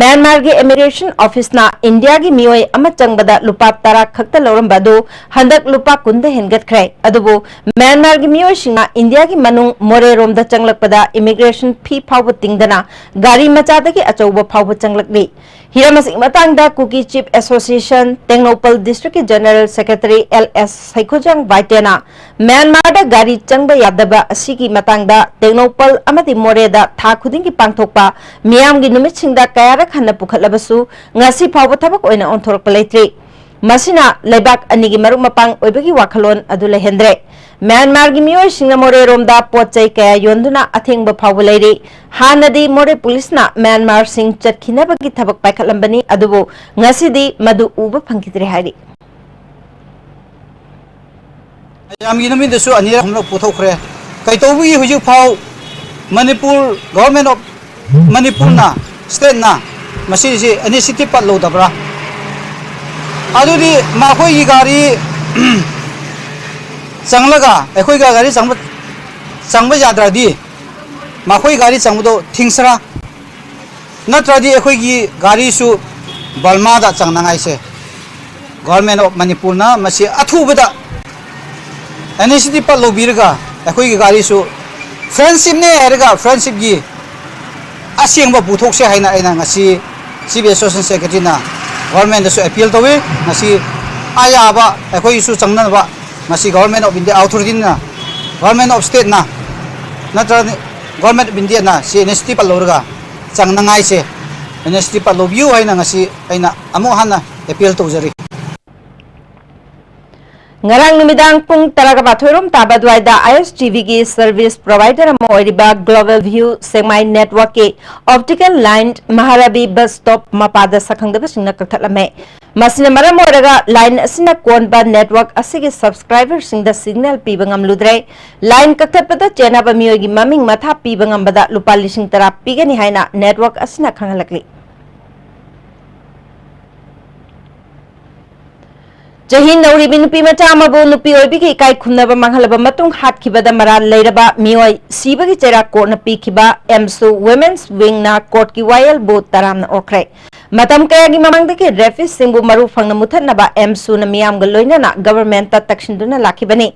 ꯃ꯭ꯌꯥꯟꯃꯥꯔꯒꯤ ꯏꯃꯤꯒ꯭ꯔꯦꯁꯟ ꯑꯣꯐꯤꯁꯅ ꯏꯟꯗꯤꯌꯥꯒꯤ ꯃꯤꯑꯣꯏ ꯑꯃ ꯆꯪꯕꯗ ꯂꯨꯄꯥ ꯇꯔꯥ ꯈꯛꯇ ꯂꯧꯔꯝꯕ ꯑꯗꯨ ꯍꯟꯗꯛ ꯂꯨꯄꯥ ꯀꯨꯟꯗ ꯍꯦꯟꯒꯠꯈ꯭ꯔꯦ꯫ ꯑꯗꯨꯕꯨ ꯃ꯭ꯌꯥꯟꯃꯥꯔꯒꯤ ꯃꯤꯑꯣꯏꯁꯤꯡꯅ ꯏꯟꯗꯤꯌꯥꯒꯤ ꯃꯅꯨꯡ ꯃꯣꯔꯦꯔꯣꯝꯗ ꯆꯪꯂꯛꯄꯗ ꯏꯃꯤꯒ꯭ꯔꯦꯁꯟ ꯐꯤ ꯐꯥꯎꯕ ꯇꯤꯡꯗꯅ ꯒꯥꯔꯤ ꯃꯆꯥꯗꯒꯤ ꯑꯆꯧꯕ ꯐꯥꯎꯕ ꯆꯪꯂꯛꯂꯤ꯫ ꯍꯤꯔꯝ ꯑꯁꯤꯒꯤ ꯃꯇꯥꯡꯗ ꯀꯨꯀꯤ ꯆꯤꯐ ꯑꯦꯁꯣꯁꯤꯌꯦꯁꯟ ꯇꯦꯡꯅꯧꯄꯜ ꯗꯤꯁꯇ꯭ꯔꯤꯛꯀꯤ ꯖꯦꯅꯔꯦꯜ ꯁꯦꯀ꯭ꯔꯦꯇꯔꯤ ꯑꯦꯜ ꯑꯦꯁ ꯁꯩꯈꯣꯖꯥꯡ ꯕꯥꯏꯇꯦꯅ ꯃ꯭ꯌꯥꯟꯃꯥꯔꯗ ꯒꯥꯔꯤ ꯆꯪꯕ ꯌꯥꯗꯕ ꯑꯁꯤꯒꯤ ꯃꯇꯥꯡꯗ ꯇꯦꯡꯅꯧꯄꯜ ꯑꯃꯗꯤ ꯃꯣꯔꯦꯗ ꯊꯥ ꯈꯨꯗꯤꯡꯒꯤ ꯄꯥꯡꯊꯣꯛꯄ ꯃꯤꯌꯥꯝꯒꯤ ꯅꯨꯃꯤꯠꯁꯤꯡꯗ ꯀꯌꯥꯔꯛ ꯍꯟꯅ ꯄꯨꯈꯠꯂꯕꯁꯨ ꯉꯁꯤ ꯐꯥꯎꯕ ꯊꯕꯛ ꯑꯣꯏꯅ ꯑꯣꯟꯊꯣꯔꯛꯄ ꯂꯩꯇ꯭ꯔꯤ꯫ ꯃꯁꯤꯅ ꯂꯩꯕꯥꯛ ꯑꯅꯤꯒꯤ ꯃꯔꯨꯞ ꯃꯄꯥꯡ ꯑꯣꯏꯕꯒꯤ ꯋꯥꯈꯜꯂꯣꯟ ꯑꯗꯨ ꯂꯩꯍꯟꯗ꯭ꯔꯦ꯫ ꯃ꯭ꯌꯥꯟꯃꯥꯔꯒꯤ ꯃꯤꯑꯣꯏꯁꯤꯡꯅ ꯃꯣꯔꯦꯔꯣꯝꯗ ꯄꯣꯠ ꯆꯩ ꯀꯌꯥ ꯌꯣꯟꯗꯨꯅ ꯑꯊꯦꯡꯕ ꯐꯥꯎꯕ ꯂꯩꯔꯤ꯫ ꯍꯥꯟꯅꯗꯤ ꯃꯣꯔꯦ ꯄꯨꯂꯤꯁꯅ ꯃ꯭ꯌꯥꯟꯃꯥꯔꯁꯤꯡ ꯆꯠꯈꯤꯅꯕꯒꯤ ꯊꯕꯛ ꯄꯥꯏꯈꯠꯂꯝꯕꯅꯤ, ꯑꯗꯨꯕꯨ ꯉꯁꯤꯗꯤ ꯃꯗꯨ ꯎꯕ ꯐꯪꯈꯤꯗ꯭ꯔꯦ ꯍꯥꯏꯔꯤ꯫ ꯃꯌꯥꯝꯒꯤ ꯅꯨꯃꯤꯠꯇꯁꯨ ꯑꯅꯤꯔꯛ ꯑꯍꯨꯝꯂꯛ ꯄꯨꯊꯣꯛꯈ꯭ꯔꯦ꯫ ꯀꯩꯇꯧꯕꯒꯤ ꯍꯧꯖꯤꯛ ꯐꯥꯎ ꯃꯅꯤꯄꯨꯔ ꯒꯣꯚꯔꯟꯃꯦꯟ ꯑꯣꯐ ꯃꯅꯤꯄꯨꯔꯅ, ꯁ꯭ꯇꯦꯠꯅ ꯃꯁꯤꯁꯤ ꯏꯅꯤꯁꯤꯌꯦꯇꯤꯚ ꯄꯠ ꯂꯧꯗꯕ꯭ꯔꯥ? ꯑꯗꯨꯗꯤ ꯃꯈꯣꯏꯒꯤ ꯒꯥꯔꯤ ꯆꯪꯂꯒ ꯑꯩꯈꯣꯏꯒ ꯒꯥꯔꯤ ꯆꯪꯕ, ꯆꯪꯕ ꯌꯥꯗ꯭ꯔꯗꯤ ꯃꯈꯣꯏ ꯒꯥꯔꯤ ꯆꯪꯕꯗꯣ ꯊꯤꯡꯁꯤꯔꯥ? ꯅꯠꯇ꯭ꯔꯗꯤ ꯑꯩꯈꯣꯏꯒꯤ ꯒꯥꯔꯤꯁꯨ ꯕꯔꯃꯥꯗ ꯆꯪꯅꯉꯥꯏꯁꯦ ꯒꯣꯚꯔꯟꯃꯦꯟ ꯑꯣꯐ ꯃꯅꯤꯄꯨꯔꯅ ꯃꯁꯤ ꯑꯊꯨꯕꯗ ꯏꯅꯤꯁꯤꯌꯦꯇꯤꯚ ꯄꯠ ꯂꯧꯕꯤꯔꯒ ꯑꯩꯈꯣꯏꯒꯤ ꯒꯥꯔꯤꯁꯨ ꯐ꯭ꯔꯦꯟꯁꯤꯞꯅꯦ ꯍꯥꯏꯔꯒ ꯐ꯭ꯔꯦꯟꯁꯤꯞꯀꯤ ꯑꯁꯦꯡꯕ ꯄꯨꯊꯣꯛꯁꯦ ꯍꯥꯏꯅ ꯑꯩꯅ ꯉꯁꯤ ꯆꯤꯐ ꯑꯦꯁꯣꯁꯤꯌꯦꯁꯟ ꯁꯦꯀ꯭ꯔꯦꯇꯔꯤꯅ ꯒꯣꯚꯔꯟꯃꯦꯟꯗꯁꯨ ꯑꯦꯄꯤꯜ ꯇꯧꯏ꯫ ꯉꯁꯤ ꯑꯌꯥꯕ ꯑꯩꯈꯣꯏꯒꯤꯁꯨ ꯆꯪꯅꯅꯕ ꯉꯁꯤ ꯒꯣꯚꯔꯟꯃꯦꯟ ꯑꯣꯐ ꯏꯟꯗꯤꯌꯥ ꯑꯣꯊꯣꯔꯤꯇꯤꯅ, ꯒꯣꯚꯔꯟꯃꯦꯟ ꯑꯣꯐ ꯁ꯭ꯇꯦꯠꯅ ꯅꯠꯇ꯭ꯔꯒ ꯒꯣꯚꯔꯟꯃꯦꯟ ꯑꯣꯐ ꯏꯟꯗꯤꯌꯥꯅ ꯁꯤ ꯏꯅꯤꯁꯤꯌꯦꯇꯤꯚ ꯄꯠ ꯂꯧꯔꯒ ꯆꯪꯅꯉꯥꯏꯁꯦ ꯏꯅꯤꯁꯤꯌꯦꯇꯤꯚ ꯄꯠ ꯂꯧꯕꯤꯌꯨ ꯍꯥꯏꯅ ꯉꯁꯤ ꯑꯩꯅ ꯑꯃꯨꯛ ꯍꯟꯅ ꯑꯦꯄꯤꯜ ꯇꯧꯖꯔꯤ꯫ ꯉꯔꯥꯡ ꯅꯨꯃꯤꯗꯥꯡ ꯄꯨꯡ ꯇꯔꯥꯒ ꯃꯥꯊꯣꯏ ꯔꯣꯝ ꯇꯥꯕ ꯑꯗꯨꯋꯥꯏꯗ ISTVꯒꯤ service provider ꯑꯃ ꯑꯣꯏꯔꯤꯕ Global View ꯁꯦꯛꯃꯥꯏ networkꯀꯤ optical line ꯃꯍꯥꯔꯥꯕꯤ bus stop ꯃꯄꯥꯗ ꯁꯛꯈꯪꯗꯕꯁꯤꯡꯅ ꯀꯛꯊꯠꯂꯝꯃꯦ꯫ ꯃꯁꯤꯅ ꯃꯔꯝ ꯑꯣꯏꯔꯒ line ꯑꯁꯤꯅ ꯀꯣꯟꯕ network ꯑꯁꯤꯒꯤ subscriberꯁꯤꯡꯗ signal ꯄꯤꯕ ꯉꯝꯂꯨꯗ꯭ꯔꯦ꯫ Line ꯀꯛꯊꯠꯄꯗ ꯆꯦꯟꯅꯕ ꯃꯤꯑꯣꯏꯒꯤ ꯃꯃꯤꯡ ꯃꯊꯥ ꯄꯤꯕ ꯉꯝꯕꯗ ꯂꯨꯄꯥ ꯂꯤꯁꯤꯡ ꯇꯔꯥ ꯄꯤꯒꯅꯤ ꯍꯥꯏꯅ network ꯑꯁꯤꯅ ꯈꯪꯍꯜꯂꯛꯂꯤ꯫ ꯆꯍꯤ ꯅꯧꯔꯤꯕꯤ ꯅꯨꯄꯤ ꯃꯆꯥ ꯑꯃꯕꯨ ꯅꯨꯄꯤ ꯑꯣꯏꯕꯤꯒꯤ ꯏꯀꯥꯏ ꯈꯨꯝꯅꯕ ꯃꯥꯡꯍꯜꯂꯕ ꯃꯇꯨꯡ ꯍꯥꯠꯈꯤꯕꯗ ꯃꯔꯥꯜ ꯂꯩꯔꯕ ꯃꯤꯑꯣꯏ ꯁꯤꯕꯒꯤ ꯆꯩꯔꯥꯛ courtꯅ ꯄꯤꯈꯤꯕ ꯑꯦꯝꯁꯨ Women's Wingꯅ courtꯀꯤ ꯋꯥꯌꯦꯜꯕꯨ ꯇꯔꯥꯝꯅ ꯑꯣꯛꯈ꯭ꯔꯦ꯫ ꯃꯇꯝ ꯀꯌꯥꯒꯤ ꯃꯃꯥꯡꯗꯒꯤ rapistꯁꯤꯡꯕꯨ ꯃꯔꯨ ꯐꯪꯅ ꯃꯨꯊꯠꯅꯕ ꯑꯦꯝꯁꯨꯅ ꯃꯤꯌꯥꯝꯒ ꯂꯣꯏꯅꯅ governmentꯇ ꯇꯛꯁꯤꯟꯗꯨꯅ ꯂꯥꯛꯈꯤꯕꯅꯤ꯫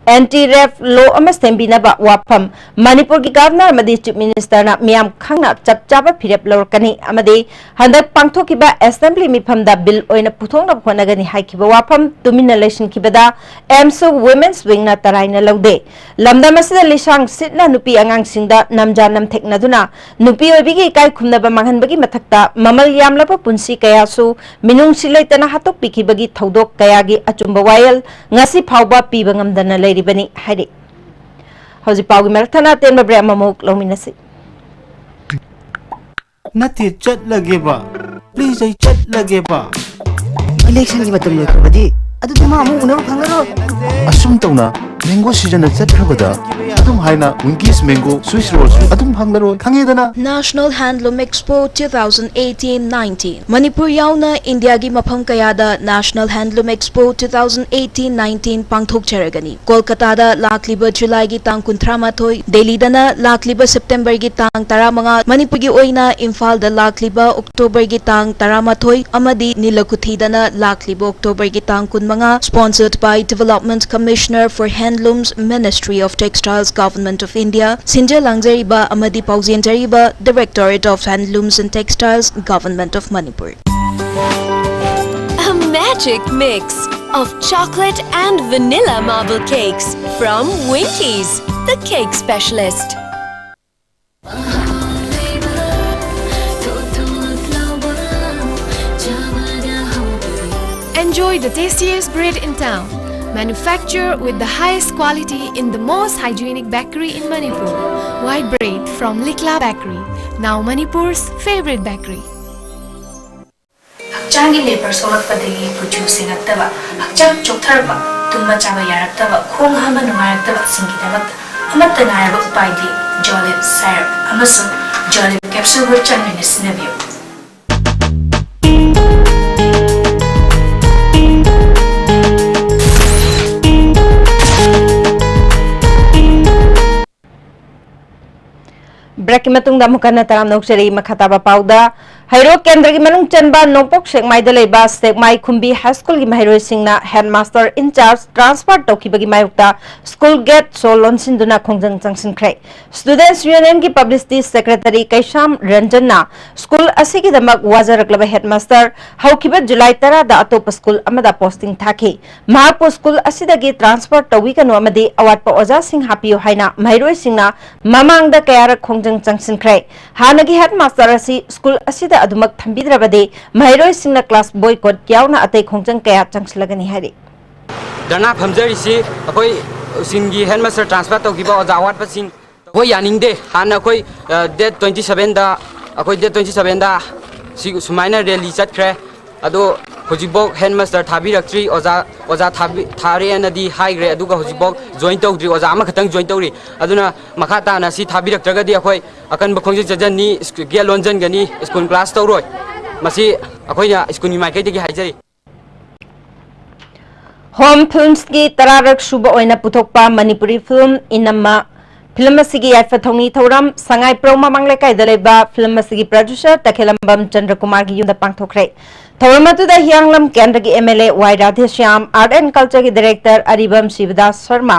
Anti rape law ꯑꯃ ꯁꯦꯝꯕꯤꯅꯕ ꯋꯥꯐꯝ ꯃꯅꯤꯄꯨꯔꯒꯤ governor ꯑꯃꯗꯤ chief ministerꯅ ꯃꯤꯌꯥꯝ ꯈꯪꯅ ꯆꯞ ꯆꯥꯕ ꯐꯤꯔꯦꯞ ꯂꯧꯔꯛꯀꯅꯤ ꯑꯃꯗꯤ ꯍꯟꯗꯛ ꯄꯥꯡꯊꯣꯛꯈꯤꯕ assembly ꯃꯤꯐꯝꯗ bill ꯑꯣꯏꯅ ꯄꯨꯊꯣꯛꯅꯕ ꯍꯣꯠꯅꯒꯅꯤ ꯍꯥꯏꯈꯤꯕ ꯋꯥꯐꯝ ꯇꯨꯃꯤꯟꯅ ꯂꯩꯁꯤꯟꯈꯤꯕꯗ ꯑꯦꯝꯁꯨ Women's Wingꯅ ꯇꯔꯥꯏꯅ ꯂꯧꯗꯦ꯫ ꯂꯝꯗꯝ ꯑꯁꯤꯗ ꯂꯤꯁꯥꯡ ꯁꯤꯠꯅ ꯅꯨꯄꯤ ꯑꯉꯥꯡꯁꯤꯡꯗ ꯅꯝꯖꯥ ꯅꯝꯊꯦꯛꯅꯗꯨꯅ ꯅꯨꯄꯤ ꯑꯣꯏꯕꯤꯒꯤ ꯏꯀꯥꯏ ꯈꯨꯝꯅꯕ ꯃꯥꯡꯍꯟꯕꯒꯤ ꯃꯊꯛꯇ ꯃꯃꯜ ꯌꯥꯝꯂꯕ ꯄꯨꯟꯁꯤ ꯀꯌꯥꯁꯨ ꯃꯤꯅꯨꯡꯁꯤ ꯂꯩꯇꯅ ꯍꯥꯠꯇꯣꯛꯄꯤꯈꯤꯕꯒꯤ ꯊꯧꯗꯣꯛ ꯀꯌꯥꯒꯤ ꯑꯆꯨꯝꯕ ꯋꯥꯌꯦꯜ ꯉꯁꯤ ꯐꯥꯎꯕ ꯄꯤꯕ ꯉꯝꯗꯅ ꯂꯩꯔꯤꯕꯅꯤ ꯍꯥꯏꯔꯤ꯫ ꯍꯧꯖꯤꯛ ꯄꯥꯎꯒꯤ ꯃꯔꯛ ꯊꯠꯅ ꯑꯇꯦꯟꯕ break ꯑꯃꯃꯨꯛ ꯂꯧꯃꯤꯟꯅꯁꯤ꯫ ꯅꯠꯇꯦ, ꯆꯠꯂꯒꯦꯕ꯫ Please, ꯑꯩ ꯆꯠꯂꯒꯦꯕ꯫ Electionꯒꯤ ꯃꯇꯝ ꯂꯣꯏꯈ꯭ꯔꯕꯗꯤ ꯑꯗꯨꯗꯤ ꯃꯥ ꯑꯃꯨꯛ ꯎꯅꯕ ꯐꯪꯂꯔꯣꯏ꯫ ꯑꯁꯨꯝ ꯇꯧꯅ mango seasonꯅ ꯆꯠꯈ꯭ꯔꯕꯗ ꯑꯗꯨꯝ ꯍꯥꯏꯅ Winkies mango, Swiss rollꯁꯨ ꯑꯗꯨꯝ ꯐꯪꯂꯔꯣꯏ, ꯈꯪꯉꯦꯗꯅ? National Handloom Expo two thousand eighteen nineteen꯫ Manipur ꯌꯥꯎꯅ ꯏꯟꯗꯤꯌꯥꯒꯤ ꯃꯐꯝ ꯀꯌꯥꯗ National Handloom Expo two thousand eighteen nineteen ꯄꯥꯡꯊꯣꯛꯆꯔꯒꯅꯤ꯫ ꯀꯣꯜꯀꯇꯥꯗ ꯂꯥꯛꯂꯤꯕ ꯖꯨꯂꯥꯏꯒꯤ ꯇꯥꯡ ꯀꯨꯟꯊ꯭ꯔꯥ ꯃꯥꯊꯣꯏ, ꯗꯦꯜꯂꯤꯗꯅ ꯂꯥꯛꯂꯤꯕ ꯁꯦꯞꯇꯦꯝꯕꯔꯒꯤ ꯇꯥꯡ ꯇꯔꯥꯃꯉꯥ, ꯃꯅꯤꯄꯨꯔꯒꯤ ꯑꯣꯏꯅ ꯏꯝꯐꯥꯜꯗ ꯂꯥꯛꯂꯤꯕ ꯑꯣꯛꯇꯣꯕꯔꯒꯤ ꯇꯥꯡ ꯇꯔꯥꯃꯥꯊꯣꯏ ꯑꯃꯗꯤ ꯅꯤꯂꯀꯨꯊꯤꯗꯅ ꯂꯥꯛꯂꯤꯕ ꯑꯣꯛꯇꯣꯕꯔꯒꯤ ꯇꯥꯡ ꯀꯨꯟꯃꯉꯥ, sponsored by Development Commissioner for Handlooms, Ministry of Textiles, Government of India, ꯁꯤꯟꯖ ꯂꯥꯡꯖꯔꯤꯕ ꯑꯃꯗꯤ ꯄꯥꯎꯖꯦꯟꯖꯔꯤꯕ Directorate of Handlooms and Textiles, Government of Manipur. A magic mix of chocolate and vanilla marble cakes from Winkies, the cake specialist. Enjoy the tastiest bread in town. Manufacture with the highest quality in the most hygienic bakery in Manipur. White bread from Likla Bakery, now Manipur's favorite bakery. ꯍꯛꯆꯥꯡꯒꯤ labour ꯁꯣꯛꯂꯛꯄꯗꯒꯤ ꯀꯨꯆꯨ ꯁꯦꯡꯉꯛꯇꯕ, ꯍꯛꯆꯥꯡ ꯆꯣꯛꯊꯔꯛꯄ, ꯇꯨꯝꯕ ꯆꯥꯕ ꯌꯥꯔꯛꯇꯕ, ꯈꯣꯡ ꯍꯥꯝꯕ ꯅꯨꯡꯉꯥꯏꯔꯛꯇꯕꯁꯤꯡꯒꯤꯗꯃꯛꯇ ꯑꯃꯠꯇ ꯉꯥꯏꯔꯕ ꯎꯄꯥꯏꯗꯤ ꯖꯣꯂꯤꯞ ꯁꯥꯏꯔꯞ ꯑꯃꯁꯨꯡ ꯖꯣꯂꯤꯞ ꯀꯦꯞꯁꯨꯜꯕꯨ ꯆꯥꯡ ꯅꯥꯏꯅ ꯁꯤꯖꯤꯟꯅꯕꯤꯌꯨ꯫ ꯕ꯭ꯔꯦꯛꯀꯤ ꯃꯇꯨꯡꯗ ꯑꯃꯨꯛ ꯍꯟꯅ ꯇꯔꯥꯝꯅ ꯑꯣꯛꯆꯔꯤ꯫ ꯃꯈꯥ ꯇꯥꯕ ꯄꯥꯎꯗ, ꯍꯩꯔꯣꯛ ꯀꯦꯟꯗ꯭ꯔꯒꯤ ꯃꯅꯨꯡ ꯆꯟꯕ ꯅꯣꯡꯄꯣꯛ ꯁꯦꯛꯃꯥꯏꯗ ꯂꯩꯕ ꯁꯦꯛꯃꯥꯏ ꯈꯨꯝꯕꯤ ꯍꯥꯏ ꯁ꯭ꯀꯨꯜꯒꯤ ꯃꯍꯩꯔꯣꯏꯁꯤꯡꯅ ꯍꯦꯗꯃꯥꯁꯇꯔ ꯏꯟꯆꯥꯔꯖ ꯇ꯭ꯔꯥꯟꯁꯐꯔ ꯇꯧꯈꯤꯕꯒꯤ ꯃꯥꯌꯣꯛꯇ ꯁ꯭ꯀꯨꯜ ꯒꯦꯠ ꯁꯣ ꯂꯣꯟꯁꯤꯟꯗꯨꯅ ꯈꯣꯡꯖꯪ ꯆꯪꯁꯤꯟꯈ꯭ꯔꯦ꯫ ꯁ꯭ꯇꯨꯗꯦꯟꯠꯁ ꯌꯨꯅꯤꯌꯟꯒꯤ ꯄꯕ꯭ꯂꯤꯁꯤꯇꯤ ꯁꯦꯀ꯭ꯔꯦꯇꯔꯤ ꯀꯩꯁꯥꯝ ꯔꯟꯖꯟꯅ ꯁ꯭ꯀꯨꯜ ꯑꯁꯤꯒꯤꯗꯃꯛ ꯋꯥꯖꯔꯛꯂꯕ ꯍꯦꯗꯃꯥꯁꯇꯔ ꯍꯧꯈꯤꯕ ꯖꯨꯂꯥꯏ ꯇꯔꯥꯗ ꯑꯇꯣꯞꯄ ꯁ꯭ꯀꯨꯜ ꯑꯃꯗ ꯄꯣꯁꯇꯤꯡ ꯊꯥꯈꯤ꯫ ꯃꯍꯥꯛꯄꯨ ꯁ꯭ꯀꯨꯜ ꯑꯁꯤꯗꯒꯤ ꯇ꯭ꯔꯥꯟꯁꯐꯔ ꯇꯧꯕꯤꯒꯅꯨ ꯑꯃꯗꯤ ꯑꯋꯥꯠꯄ ꯑꯣꯖꯥꯁꯤꯡ ꯍꯥꯞꯄꯤꯌꯨ ꯍꯥꯏꯅ ꯃꯍꯩꯔꯣꯏꯁꯤꯡꯅ ꯃꯃꯥꯡꯗ ꯀꯌꯥꯔꯛ ꯈꯣꯡꯖꯪ ꯆꯪꯁꯤꯟꯈ꯭ꯔꯦ꯫ ꯍꯥꯟꯅꯒꯤ ꯍꯦꯗꯃꯥꯁꯇꯔ ꯑꯁꯤ ꯁ꯭ꯀꯨꯜ ꯑꯁꯤꯗ ꯑꯗꯨꯃꯛ ꯊꯝꯕꯤꯗ꯭ꯔꯕꯗꯤ ꯃꯍꯩꯔꯣꯏꯁꯤꯡꯅ ꯀ꯭ꯂꯥꯁ ꯕꯣꯏꯀꯣꯠ ꯌꯥꯎꯅ ꯑꯇꯩ ꯈꯣꯡꯖꯪ ꯀꯌꯥ ꯆꯪꯁꯤꯜꯂꯒꯅꯤ ꯍꯥꯏꯔꯤ꯫ ꯙꯔꯅꯥ ꯐꯝꯖꯔꯤꯁꯤ ꯑꯩꯈꯣꯏ ꯁ꯭ꯀꯨꯜꯒꯤ ꯍꯦꯗꯃꯥꯁꯇꯔ ꯇ꯭ꯔꯥꯟꯁꯐꯔ ꯇꯧꯈꯤꯕ ꯑꯣꯖꯥ ꯑꯋꯥꯠꯄꯁꯤꯡ ꯑꯩꯈꯣꯏ ꯌꯥꯅꯤꯡꯗꯦ꯫ ꯍꯥꯟꯅ ꯑꯩꯈꯣꯏ, ꯑ, ꯗꯦꯠ ꯇ꯭ꯋꯦꯟꯇꯤ ꯁꯚꯦꯟꯗ, ꯑꯩꯈꯣꯏ ꯗꯦꯠ ꯇ꯭ꯋꯦꯟꯇꯤ ꯁꯚꯦꯟꯗ ꯁꯤ ꯁꯨꯃꯥꯏꯅ ꯔꯦꯂꯤ ꯆꯠꯈ꯭ꯔꯦ꯫ ꯑꯗꯣ ꯍꯧꯖꯤꯛꯐꯥꯎ ꯍꯦꯗꯃꯥꯁꯇꯔ ꯊꯥꯕꯤꯔꯛꯇ꯭ꯔꯤ꯫ ꯑꯣꯖꯥ, ꯑꯣꯖꯥ ꯊꯥꯕꯤ-, ꯊꯥꯔꯦꯅꯗꯤ ꯍꯥꯏꯈ꯭ꯔꯦ, ꯑꯗꯨꯒ ꯍꯧꯖꯤꯛꯐꯥꯎ ꯖꯣꯏꯟ ꯇꯧꯗ꯭ꯔꯤ꯫ ꯑꯣꯖꯥ ꯑꯃꯈꯛꯇꯪ ꯖꯣꯏꯟ ꯇꯧꯔꯤ꯫ ꯑꯗꯨꯅ ꯃꯈꯥ ꯇꯥꯅ ꯁꯤ ꯊꯥꯕꯤꯔꯛꯇ꯭ꯔꯒꯗꯤ ꯑꯩꯈꯣꯏ ꯑꯀꯟꯕ ꯈꯣꯡꯖꯪ ꯆꯠꯆꯅꯤ, ꯁ꯭ꯀꯨ-, ꯒꯦꯠ ꯂꯣꯟꯁꯤꯟꯒꯅꯤ, ꯁ꯭ꯀꯨꯜ ꯀ꯭ꯂꯥꯁ ꯇꯧꯔꯣꯏ꯫ ꯃꯁꯤ ꯑꯩꯈꯣꯏꯅ ꯁ꯭ꯀꯨꯜꯒꯤ ꯃꯥꯏꯀꯩꯗꯒꯤ ꯍꯥꯏꯖꯔꯤ꯫ ꯍꯣꯝ ꯐꯤꯜꯝꯁꯀꯤ ꯇꯔꯥꯔꯛ ꯁꯨꯕ ꯑꯣꯏꯅ ꯄꯨꯊꯣꯛꯄ ꯃꯅꯤꯄꯨꯔꯤ ꯐꯤꯜꯝ ꯏꯅꯝꯃ ꯐꯤꯜꯝ ꯑꯁꯤꯒꯤ ꯌꯥꯏꯐ ꯊꯧꯅꯤ ꯊꯧꯔꯝ ꯁꯉꯥꯏꯄ꯭ꯔꯧ ꯃꯃꯥꯡ ꯂꯩꯀꯥꯏꯗ ꯂꯩꯕ ꯐꯤꯜꯝ ꯑꯁꯤꯒꯤ ꯄ꯭ꯔꯗ꯭ꯌꯨꯁꯔ ꯇꯈꯦꯂꯝꯕꯝ ꯆꯟꯗ꯭ꯔꯀꯨꯃꯥꯔꯒꯤ ꯌꯨꯝꯗ ꯄꯥꯡꯊꯣꯛꯈ꯭ꯔꯦ꯫ ꯊꯧꯔꯝ ꯑꯗꯨꯗ ꯍꯤꯌꯥꯡꯂꯝ ꯀꯦꯟꯗ꯭ꯔꯒꯤ M L A Y Radheshyam, art and ꯀꯜꯆꯔꯒꯤ director Aribam Shibdas Sharma,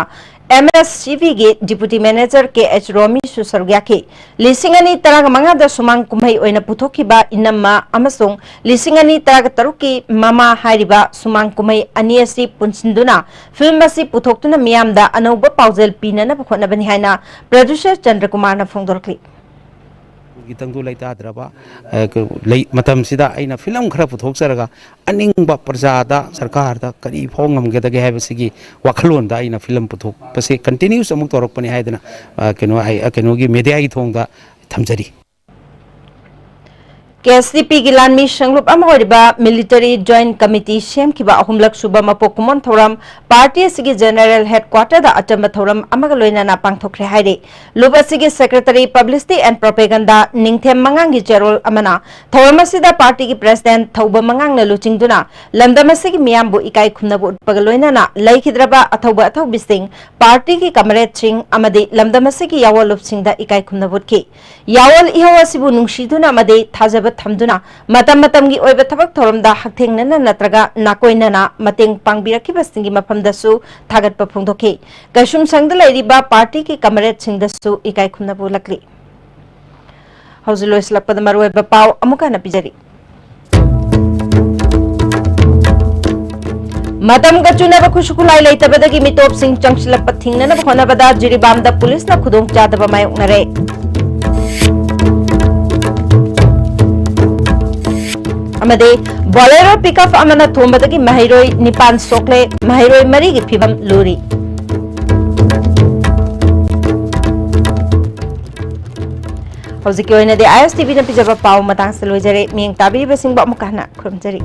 M S C ꯕꯤꯒꯤ ꯗꯤꯄꯨꯇꯤ ꯃꯦꯅꯦꯖꯔ ꯀꯦ ꯑꯩꯆ ꯔꯣꯃꯤꯁꯨ ꯁꯔꯨꯛ ꯌꯥꯈꯤ꯫ ꯂꯤꯁꯤꯡ ꯑꯅꯤ ꯇꯔꯥꯃꯉꯥꯗ ꯁꯨꯃꯥꯡ ꯀꯨꯝꯍꯩ ꯑꯣꯏꯅ ꯄꯨꯊꯣꯛꯈꯤꯕ ꯏꯅꯝꯃ ꯑꯃꯁꯨꯡ ꯂꯤꯁꯤꯡ ꯑꯅꯤ ꯇꯔꯥꯇꯔꯨꯛꯀꯤ ꯃꯃꯥ ꯍꯥꯏꯔꯤꯕ ꯁꯨꯃꯥꯡ ꯀꯨꯝꯍꯩ ꯑꯅꯤ ꯑꯁꯤ ꯄꯨꯟꯁꯤꯟꯗꯨꯅ ꯐꯤꯜꯝ ꯑꯁꯤ ꯄꯨꯊꯣꯛꯇꯨꯅ ꯃꯤꯌꯥꯝꯗ ꯑꯅꯧꯕ ꯄꯥꯎꯖꯦꯜ ꯄꯤꯅꯅꯕ ꯍꯣꯠꯅꯕꯅꯤ ꯍꯥꯏꯅ ꯄ꯭ꯔꯗ꯭ꯌꯨꯁꯔ ꯆꯟꯗ꯭ꯔꯀꯨꯃꯥꯔꯅ ꯐꯣꯡꯗꯣꯔꯛꯂꯤ꯫ ꯈꯤꯇꯪꯗꯨ ꯂꯩꯇꯥꯗ꯭ꯔꯕ, ꯑ, ꯀ-, ꯂꯩ-, ꯃꯇꯝꯁꯤꯗ ꯑꯩꯅ ꯐꯤꯂꯝ ꯈꯔ ꯄꯨꯊꯣꯛꯆꯔꯒ ꯑꯅꯤꯡꯕ ꯄ꯭ꯔꯖꯥꯗ, ꯁꯔꯀꯥꯔꯗ ꯀꯔꯤ ꯐꯥꯎ ꯉꯝꯒꯗꯒꯦ ꯍꯥꯏꯕꯁꯤꯒꯤ ꯋꯥꯈꯜꯂꯣꯟꯗ ꯑꯩꯅ ꯐꯤꯂꯝ ꯄꯨꯊꯣꯛꯄꯁꯦ continuous ꯑꯃꯨꯛ ꯇꯧꯔꯛꯄꯅꯤ ꯍꯥꯏꯗꯅ, ꯑ, ꯀꯩꯅꯣ ꯍꯥꯏ-, ꯑ, ꯀꯩꯅꯣꯒꯤ mediaꯒꯤ ꯊꯣꯡꯗ ꯊꯝꯖꯔꯤ꯫ ꯀꯦ ꯑꯦꯁ ꯗꯤ ꯄꯤꯒꯤ ꯂꯥꯟꯃꯤ ꯁꯪꯂꯨꯞ ꯑꯃ ꯑꯣꯏꯔꯤꯕ Military Joint Committee ꯁꯦꯝꯈꯤꯕ ꯑꯍꯨꯝꯂꯛ ꯁꯨꯕ ꯃꯄꯣꯛ ꯀꯨꯝꯑꯣꯟ ꯊꯧꯔꯝ ꯄꯥꯔꯇꯤ ꯑꯁꯤꯒꯤ General Headquarterꯗ ꯑꯆꯝꯕ ꯊꯧꯔꯝ ꯑꯃꯒ ꯂꯣꯏꯅꯅ ꯄꯥꯡꯊꯣꯛꯈ꯭ꯔꯦ ꯍꯥꯏꯔꯤ꯫ ꯂꯨꯞ ꯑꯁꯤꯒꯤ Secretary Publicity and Propaganda ꯅꯤꯡꯊꯦꯝ ꯃꯉꯥꯡꯒꯤ ꯆꯦꯔꯣꯜ ꯑꯃꯅ ꯊꯧꯔꯝ ꯑꯁꯤꯗ ꯄꯥꯔꯇꯤꯒꯤ President ꯊꯧꯕ ꯃꯉꯥꯡꯅ ꯂꯨꯆꯤꯡꯗꯨꯅ ꯂꯝꯗꯝ ꯑꯁꯤꯒꯤ ꯃꯤꯌꯥꯝꯕꯨ ꯏꯀꯥꯏ ꯈꯨꯝꯅꯕ ꯎꯠꯄꯒ ꯂꯣꯏꯅꯅ ꯂꯩꯈꯤꯗ꯭ꯔꯕ ꯑꯊꯧꯕ ꯑꯊꯧꯕꯤꯁꯤꯡ ꯄꯥꯔꯇꯤꯒꯤ ꯀꯃꯔꯦꯗꯁꯤꯡ ꯑꯃꯗꯤ ꯂꯝꯗꯝ ꯑꯁꯤꯒꯤ ꯌꯥꯑꯣꯟꯂꯨꯞꯁꯤꯡꯗ ꯏꯀꯥꯏ ꯈꯨꯝꯅꯕ ꯎꯠꯈꯤ꯫ ꯌꯥꯑꯣꯟ ꯏꯍꯧ ꯑꯁꯤꯕꯨ ꯅꯨꯡꯁꯤꯗꯨꯅ ꯑꯃꯗꯤ ꯊꯥꯖꯕ ꯊꯝꯗꯨꯅ ꯃꯇꯝ ꯃꯇꯝꯒꯤ ꯑꯣꯏꯕ ꯊꯕꯛ ꯊꯧꯔꯝꯗ ꯍꯛꯊꯦꯡꯅꯅ ꯅꯠꯇ꯭ꯔꯒ ꯅꯥꯀꯣꯏꯅꯅ ꯃꯇꯦꯡ ꯄꯥꯡꯕꯤꯔꯛꯈꯤꯕꯁꯤꯡꯒꯤ ꯃꯐꯝꯗꯁꯨ ꯊꯥꯒꯠꯄ ꯐꯣꯡꯗꯣꯛꯈꯤ꯫ ꯀꯩꯁꯨꯝꯁꯪꯗ ꯂꯩꯔꯤꯕ ꯄꯥꯔꯇꯤꯒꯤ ꯀꯃꯔꯦꯗꯁꯤꯡꯗꯁꯨ ꯏꯀꯥꯏ ꯈꯨꯝꯅꯕ ꯎꯠꯂꯛꯂꯤ꯫ ꯍꯧꯖꯤꯛ ꯂꯣꯏꯁꯤꯜꯂꯛꯄꯗ ꯃꯔꯨꯑꯣꯏꯕ ꯄꯥꯎ ꯑꯃꯨꯛ ꯍꯟꯅ ꯄꯤꯖꯔꯤ꯫ ꯃꯇꯝꯒ ꯆꯨꯅꯕ ꯈꯨꯠꯁꯨ ꯈꯨꯠꯂꯥꯏ ꯂꯩꯇꯕꯗꯒꯤ ꯃꯤꯇꯣꯞꯁꯤꯡ ꯆꯪꯁꯤꯜꯂꯛꯄ ꯊꯤꯡꯅꯅꯕ ꯍꯣꯠꯅꯕꯗ ꯖꯤꯔꯤꯕꯥꯝꯗ ꯄꯨꯂꯤꯁꯅ ꯈꯨꯗꯣꯡꯆꯥꯗꯕ ꯃꯥꯌꯣꯛꯅꯔꯦ꯫ ꯑꯃꯗꯤ Bolero pickup ꯑꯃꯅ ꯊꯣꯝꯕꯗꯒꯤ ꯃꯍꯩꯔꯣꯏ ꯅꯤꯄꯥꯟ ꯁꯣꯛꯂꯦ, ꯃꯍꯩꯔꯣꯏ ꯃꯔꯤꯒꯤ ꯐꯤꯕꯝ ꯂꯨꯔꯤ꯫ ꯍꯧꯖꯤꯛꯀꯤ ꯑꯣꯏꯅꯗꯤ ꯑꯥꯏ ꯑꯦꯁ ꯇꯤ ꯚꯤꯅ ꯄꯤꯖꯕ ꯄꯥꯎ ꯃꯇꯥꯡꯁꯤꯗ ꯂꯣꯏꯖꯔꯦ꯫ ꯃꯤꯠꯌꯦꯡ ꯇꯥꯕꯤꯔꯤꯕꯁꯤꯡꯕꯨ ꯑꯃꯨꯛꯀ ꯍꯟꯅ ꯈꯨꯔꯨꯝꯖꯔꯤ꯫